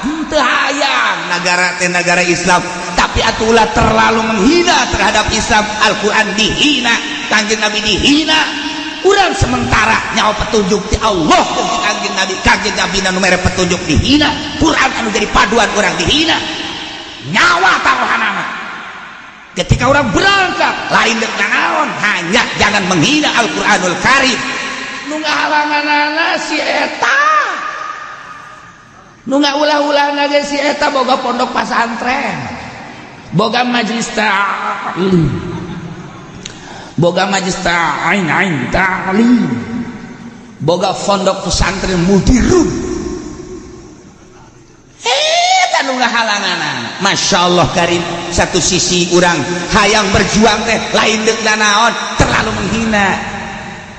henteu hayang nagara teh nagara Islam, tapi atulah terlalu menghina terhadap Islam. Al-Quran dihina, Kangjeng Nabi dihina. Urang sementara nyawa petunjuk ti Allah jeung ti Kangjeng Nabi, Kangjeng Nabi nu mere petunjuk dihina, Quran anu jadi paduan urang dihina. Nyawa taruhanana. Ketika orang berangkat lain dek naon, hanya jangan menghina Al-Qur'anul Karim. Nu ngahalanganana si eta. Nu ngaulah-ulahna ge si eta boga pondok pasantren. Boga majelis ta'lim. Boga majelis ta'ain ain ta'lim. Boga pondok pesantren mudirun. Eta nu ngahalanganana. Masya Allah karim, satu sisi urang hayang berjuang teh lain deuk naon, terlalu menghina.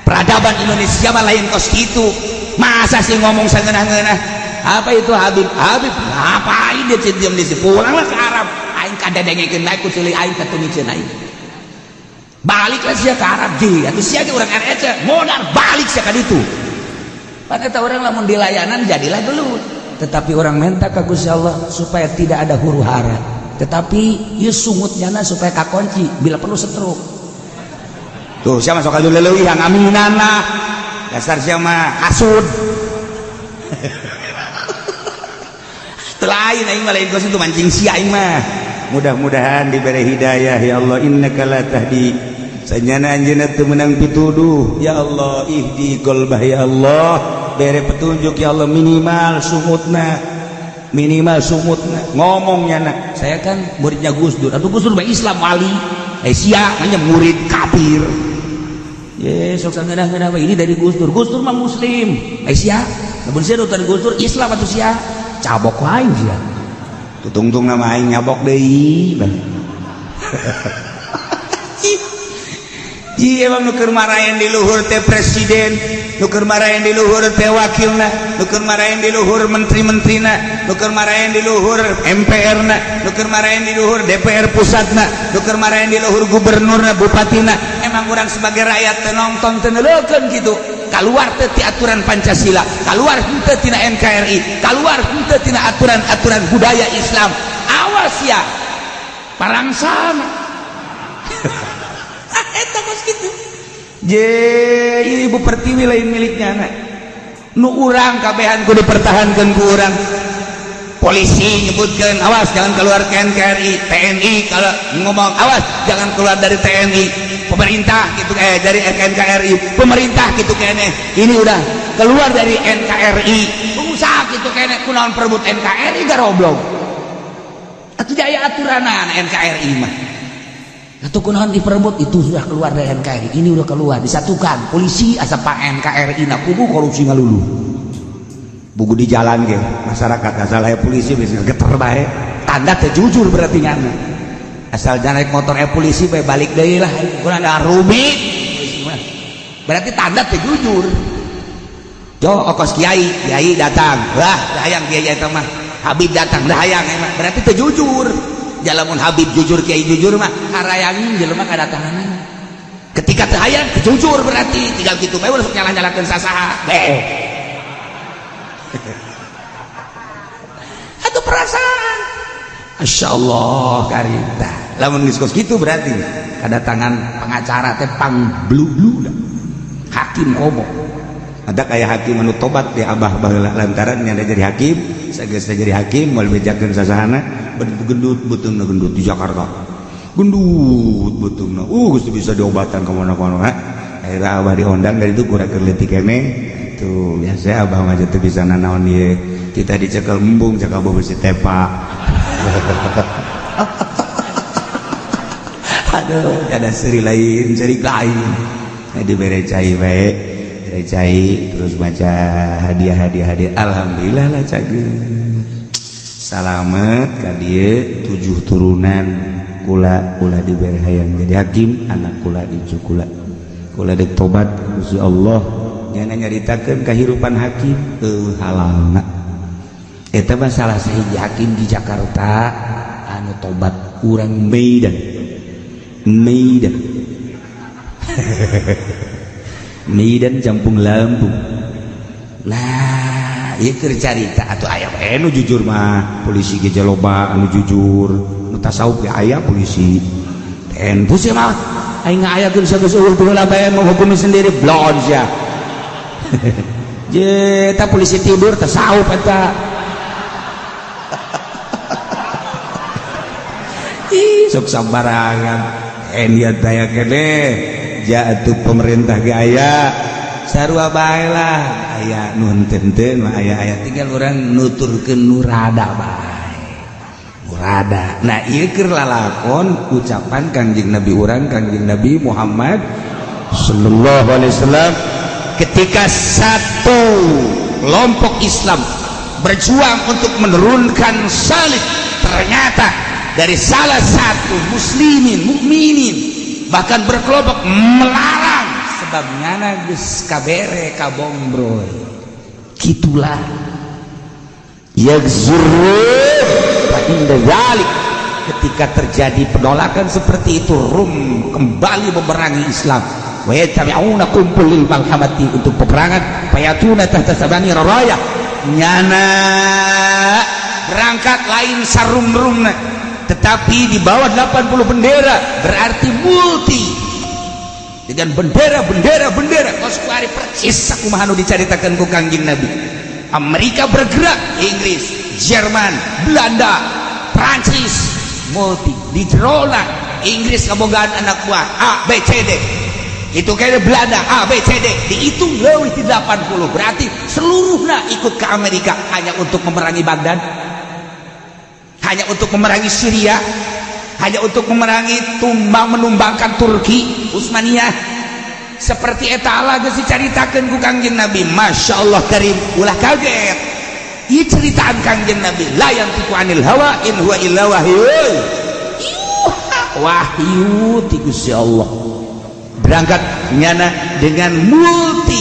Peradaban Indonesia mah lain kos kitu. Masa sih ngomong sangeunah-ngeunah? Apa itu Habib? Habib ngapain dia diam di sini? Pulanglah ke Arab. Aing kadedengekeun bae ku ceuli aing katungikeun aing. Baliklah sia ke Arab ji. Atuh sia ge urang RC modal balik sia ka ditu. Pan eta urang lamun di layanan jadilah gelut. Tetapi orang minta ka Gusti Allah supaya tidak ada huru hara. Tetapi ieu sungutnya supaya kakunci bila perlu setruk. Tuh sia masuk ka leuwih aminan lah. Dasar sia mah hasud. Lain aing mah lain kos itu mancing sia aing mah. Mudah-mudahan diberi hidayah ya Allah, innaka la tahdi. Sanyana anjeunna teu meunang pituduh ya Allah, ihdi qalbah ya Allah, bere petunjuk ya Allah, minimal sungutna, minimal sungutna ngomongnya na. Saya kan muridnya Gus Dur. Atuh Gus Dur mah Islam wali. Eh sia hanya murid kafir. Ye sok sangeunah-ngeunah we ini dari Gus Dur. Gus Dur mah muslim. Eh sia, lamun sia dari Gus Dur Islam atuh sia. Cabok wae sia. Tutungtung nama aing nyabok deui. Ji emang nu keur marayan di luhur teh presiden, nu keur marayan di luhur teh wakilna, nu keur marayan di luhur menteri-menterina, nu keur marayan di luhur MPR-na, nu keur marayan di luhur DPR pusatna, nu keur marayan di luhur gubernurna, bupatina. Emang urang sebagai rakyat teu nonton teu neuleukeun kitu. Keluar teu ti aturan Pancasila, keluar henteu tina NKRI, keluar henteu tina aturan-aturan budaya Islam. Awas ya. Parangsana. Ah eta kos kitu. Je ibu pertiwi lain miliknya anak. Nu urang kabehan kudu dipertahankeun ku urang. Polisi nyebutkeun awas jangan keluar ke NKRI, TNI kalau ngomong awas jangan keluar dari TNI, pemerintah gitu dari NKRI, pemerintah gitu kene. Ini udah keluar dari NKRI, pengusaha gitu kene kunaon perebut NKRI garoblog. Atuh jaya aturanan NKRI mah. Atuh kunaon diperebut itu sudah keluar dari NKRI, ini udah keluar disatukan. Polisi asa pak NKRI na kubu korupsi ngalulu. Buku di jalan ge masyarakat asal aya polisi bisa geter bae. Tanda teh jujur berarti ngana. Asal jangan naik motor polisi bae balik deui lah kurang ada rumit. Berarti tanda teh jujur. Jo okos kiai, kiai datang. Wah, hayang kiai eta mah. Habib datang, dah hayang emang. Berarti teh jujur. Jalamun Habib jujur, kiai jujur mah harayangin jelema kadatanganna. Ketika teh hayang jujur berarti tinggal kitu bae ulah nyalah-nyalahkeun sasaha. Beh. Atau perasaan. Masya Allah karita. Lamun geus kos kitu berarti kedatangan pengacara teh pang blu-blu dah. Hakim komo. Ada kayak hakim anu tobat di abah baheula lantaran nya jadi hakim, sageus jadi hakim moal bejakeun sasahana gendut beuteungna gendut di Jakarta. Gendut beuteungna. Geus bisa diobatan ka mana-mana. Akhirnya abah diundang dari itu kurang leutik keneh. Tuh biasa abah mah teu bisa nanaon ieu. Kita dicekel embung cekal besi tepa. Aduh, ada seri lain, seri lain. Nah, dibere cai bae, bere cai terus baca hadiah-hadiah hadiah. Alhamdulillah lah cager. Salamet ka dieu 7 turunan kula ulah dibere hayang jadi hakim, anak kula incu kula. Kula dek tobat Gusti Allah, nyana nyaritakeun kahirupan hakim eueuh halalna. Eta mah salah sahiji hakim di Jakarta anu tobat urang Medan. Medan. Medan Campung Lampung. Nah, ieu keur carita atuh aya we nu jujur mah, polisi ge loba anu jujur, nu tasawuf ge aya polisi. Tentu sih mah aing ngayakeun sageus eueuh baheula bae menghukumi sendiri blon sia. Je eta polisi tidur tasawuf eta. Ih, sok sambarangan. Niat daya kene jatuh pemerintah ge aya sarua bae lah aya nu henteu mah aya tinggal urang nuturkeun nu rada bae. Rada. Nah, ieu keur lalakon ucapan Kangjeng Nabi urang Kangjeng Nabi Muhammad sallallahu alaihi wasallam ketika satu kelompok Islam berjuang untuk menurunkan salib, ternyata dari salah satu muslimin mukminin bahkan berkelompok melarang sebab ngana geus kabere kabombroy. Kitulah yagzurru fa inda dzalik, ketika terjadi penolakan seperti itu Rum kembali memerangi Islam. Wa yattabi'una kumpul lil malhamati untuk peperangan, fayatuna tahta sabani raya nyana berangkat lain sarung-rungna tetapi di bawah 80 bendera, berarti multi dengan bendera-bendera bendera kos kuari persis sakumaha nu dicaritakeun ku Kangjeng Nabi. Amerika bergerak, Inggris, Jerman, Belanda, Prancis, multi di jerona Inggris kabogaan anak buah A B C D. Itu kayaknya Belanda A B C D dihitung leuwih ti 80, berarti seluruhnya ikut ke Amerika hanya untuk memerangi Baghdad, hanya untuk memerangi Syria, hanya untuk memerangi tumbang menumbangkan Turki Utsmaniyah. Seperti eta lah geus dicaritakeun ku Kangjeng Nabi. Masya Allah karim, ulah kaget. Ieu ceritaan Kangjeng Nabi, la yantiqu anil hawa in huwa illa wahyu. Wahyu ti Gusti Allah. Berangkat nyana dengan multi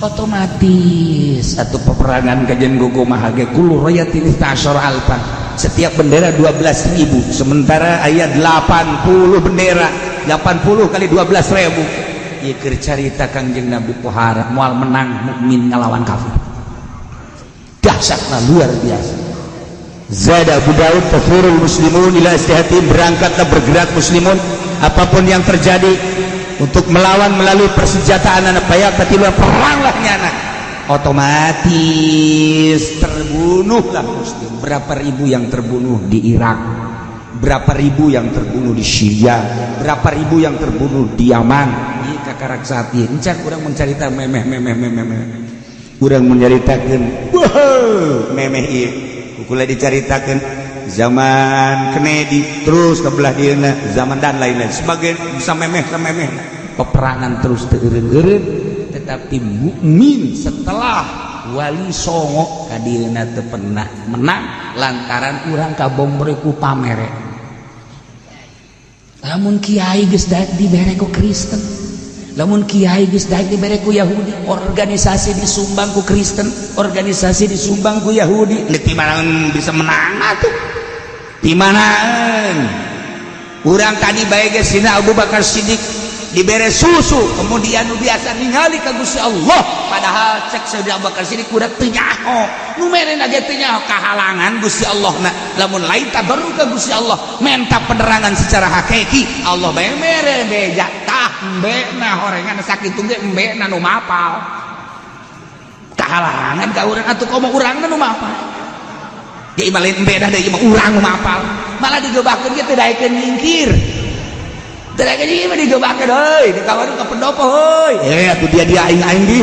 otomatis satu peperangan kajian kumaha ge kullu rayatin istasyara alfan, setiap bendera 12.000, sementara ayat 80 bendera, 80 kali 12.000. Ieu keur carita Kangjeng Nabi pohara moal menang mukmin ngalawan kafir. Dahsyatna luar biasa. Zada Abu Daud tafurul muslimun ila istihatin, berangkatlah bergerak muslimun apapun yang terjadi untuk melawan melalui persenjataan anak bayak katilu peranglah nyana, otomatis terbunuhlah muslim. Berapa ribu yang terbunuh di Irak, berapa ribu yang terbunuh di Syria, berapa ribu yang terbunuh di Yaman. Ieu kakarak saat ieu encan urang mencarita memeh memeh memeh memeh. Urang menceritakeun wah memeh ieu kukula dicaritakeun zaman Kennedy terus ke belah dieuna zaman dan lain-lain sebagai bisa memeh memeh peperangan terus teu eureun-eureun, tetapi mukmin setelah Wali Songo kadieuna teu pernah menang lantaran urang kabombre ku pamere. Lamun kiai geus daek dibere ku Kristen, lamun kiai geus daek dibere ku Yahudi, organisasi disumbang ku Kristen, organisasi disumbang ku Yahudi, di mana bisa menang atuh? Di mana urang tadi bae geus Sina Abu Bakar Siddiq dibere susu, kemudian nu biasa ningali ka Gusti Allah, padahal cek Sayyidina Abu Bakar Siddiq kuda teu nyaho, nu merena ge teu nyaho kahalangan Gusti Allah na, lamun lain tabarru ka Gusti Allah menta penerangan secara hakiki, Allah bae mere beja tah embena horengan sakitu ge embena nu mapal kahalangan ka urang atuh komo urangna nu mapal ge imah lain embena deui mah urang nu mapal, malah digebahkeun ge teu daekeun nyingkir. Tidak ini mah digebakeun heuy, di kawarung ka pendopo heuy. Eh atuh dia dia aing aing di.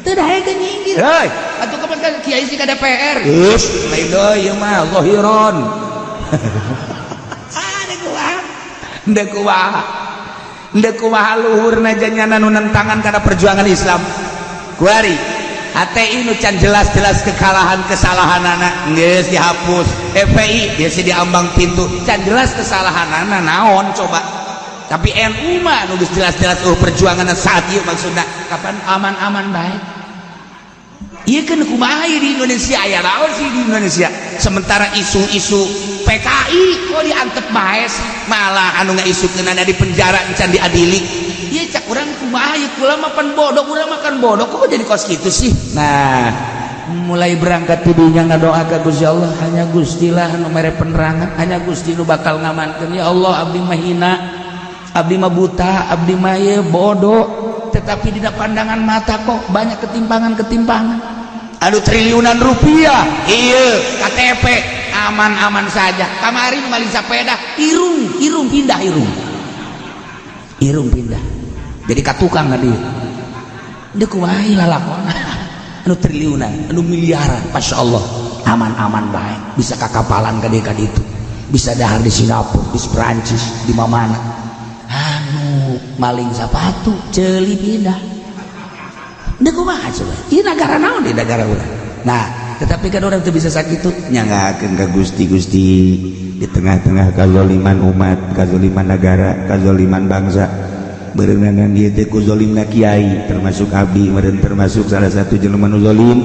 Teu daekeun nyingkir. Heuy, atuh kapan kan kiai sih ka DPR. Geus, lain deui ieu mah zahiron. Ada gua. Ndek kumaha, ndek kumaha luhurna janyana nu nentangan karena perjuangan Islam. Kuari HTI nu can jelas-jelas kekalahan kesalahan anak geus dihapus. FPI biasa diambang pintu, can jelas kesalahan anak naon coba. Tapi NU mah nu geus jelas-jelas, oh, perjuangan saat ieu maksudna kapan aman-aman baik. Iya kan, kumaha di Indonesia, aya naon sih di Indonesia? Sementara isu-isu PKI kok diantep bae sih, malah anu ngaisukeun di penjara encan diadili. Iya, cak urang kumaha ieu? Kula mah pan bodoh, urang makan bodoh, kok jadi kos kitu sih? Nah, mulai berangkat tidinya ngadoa ka Gusti Allah, hanya Gusti lah nu mere penerangan, hanya Gusti nu bakal ngamankeun. Ya Allah, abdi mah hina, abdi mah buta, abdi mah ieu bodoh, tetapi di pandangan mata kok banyak ketimpangan-ketimpangan. Aduh, triliunan rupiah, iya, KTP aman-aman saja. Kamari maling sepeda, irung irung pindah, irung irung pindah jadi katukang tadi. Dia kumaha lalakon anu triliunan, anu miliaran, Masya Allah, aman-aman baik, bisa kakapalan ka ka itu, bisa dahar di Singapura, di Perancis, di mana. Anu maling sepatu ceuli pindah. Dia kumaha coba? Ini negara naon di negara urang? Nah, tetapi kan orang tuh bisa sakit tuh. Nyanggakeun ka Gusti. Gusti, di tengah-tengah kazoliman umat, kazoliman negara, kazoliman bangsa, berenangan ieu teh ku zolimna kiai, termasuk abdi meureun termasuk salah satu jelema nu zolim.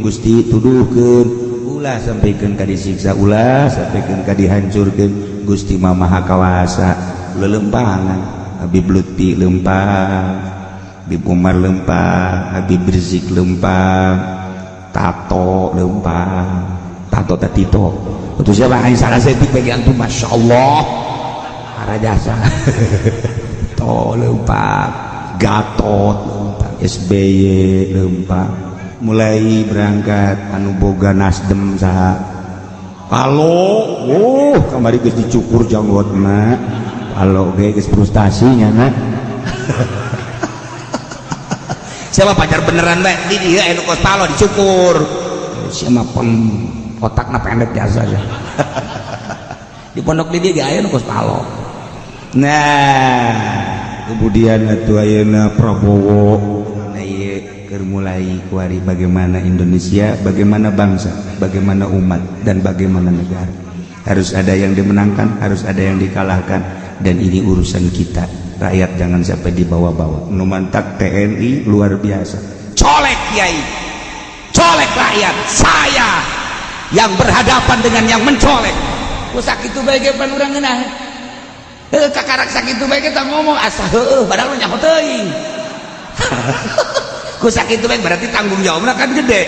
Gusti, tuduhkeun, ulah sampaikan ka disiksa, ulah sampaikan ka dihancurkeun. Gusti mah Maha Kawasa. Lelempangan Habib Lutfi lempang, Habib Umar lempang, Habib Rizik lempang, Tato lempang, Tato Tatito itu siapa? Aing salah setik bagi antum. Masya Allah, para jasa to lempang, Gatot lempang, SBY lempang. Mulai berangkat anu boga Nasdem saha? Palo. Oh, kamari geus dicukur janggotna. Palo ge geus frustasi nya na. Siapa pacar beneran bae di dia anu kos palo dicukur. Siapa pem otakna pendek biasa aja. Di pondok di dia ge aya nu kos palo. Nah, kemudian atuh ayeuna Prabowo. Nah, ieu keur mulai kuari bagaimana Indonesia, bagaimana bangsa, bagaimana umat, dan bagaimana negara. Harus ada yang dimenangkan, harus ada yang dikalahkan, dan ini urusan kita rakyat, jangan sampai dibawa-bawa. Nu mantak TNI luar biasa. Colek kiai, colek rakyat, saya yang berhadapan dengan yang mencolek. Ku sakitu bae ge pan urang ngeunah. Heuh, kakarak sakitu bae kita ngomong asa heueuh, padahal mah nyaho teuing. Ku sakitu bae berarti tanggung jawabna kan gede.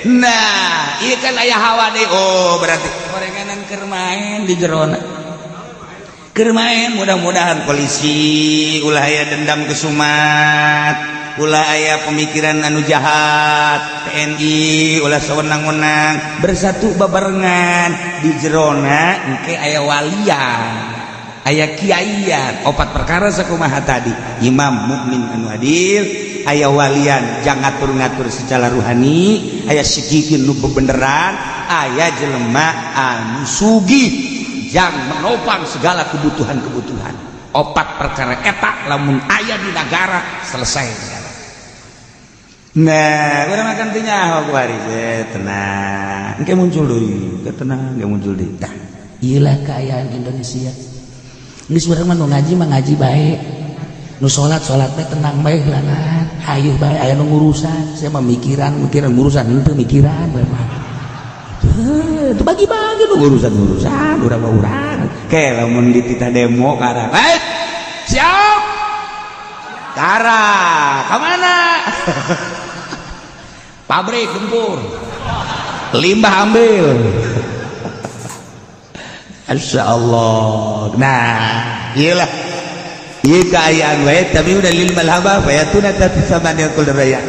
Nah, ieu kan aya hawa deui. Oh, berarti gorenganan keur main di jerona. Keur main, mudah-mudahan polisi ulah aya dendam kesumat, ulah aya pemikiran anu jahat, TNI ulah sewenang-wenang, bersatu babarengan di jerona. Engke aya walian, aya kiaian, opat perkara sakumaha tadi: imam mukmin anu adil, aya walian jangan ngatur-ngatur secara ruhani, aya sikikin nu bebeneran, aya jelema anu sugih yang menopang segala kebutuhan-kebutuhan. Opat perkara eta lamun aya di negara, selesai segala. Nah, urang makan teu nyaho kuari. Tenang, engke muncul deui. Ke tenang, engke muncul deui. Tah, iyalah keayaan Indonesia. Geus, urang mah nu ngaji mah ngaji bae, nu salat salat bae, tenang bae gelangan, hayu bae aya nu ngurusan. Saya mah mikiran mikiran ngurusan henteu, mikiran bae mah. Itu bagi-bagi nu urusan-urusan urang mah urang. Ke lamun dititah demo karang. Baik, siap. Kara, kemana? Pabrik gempur. Limbah ambil. Masya Allah. Nah, iyalah. Iya, keayaan wae, tapi udah lil malhaba fayatuna tati samaniyakul raya.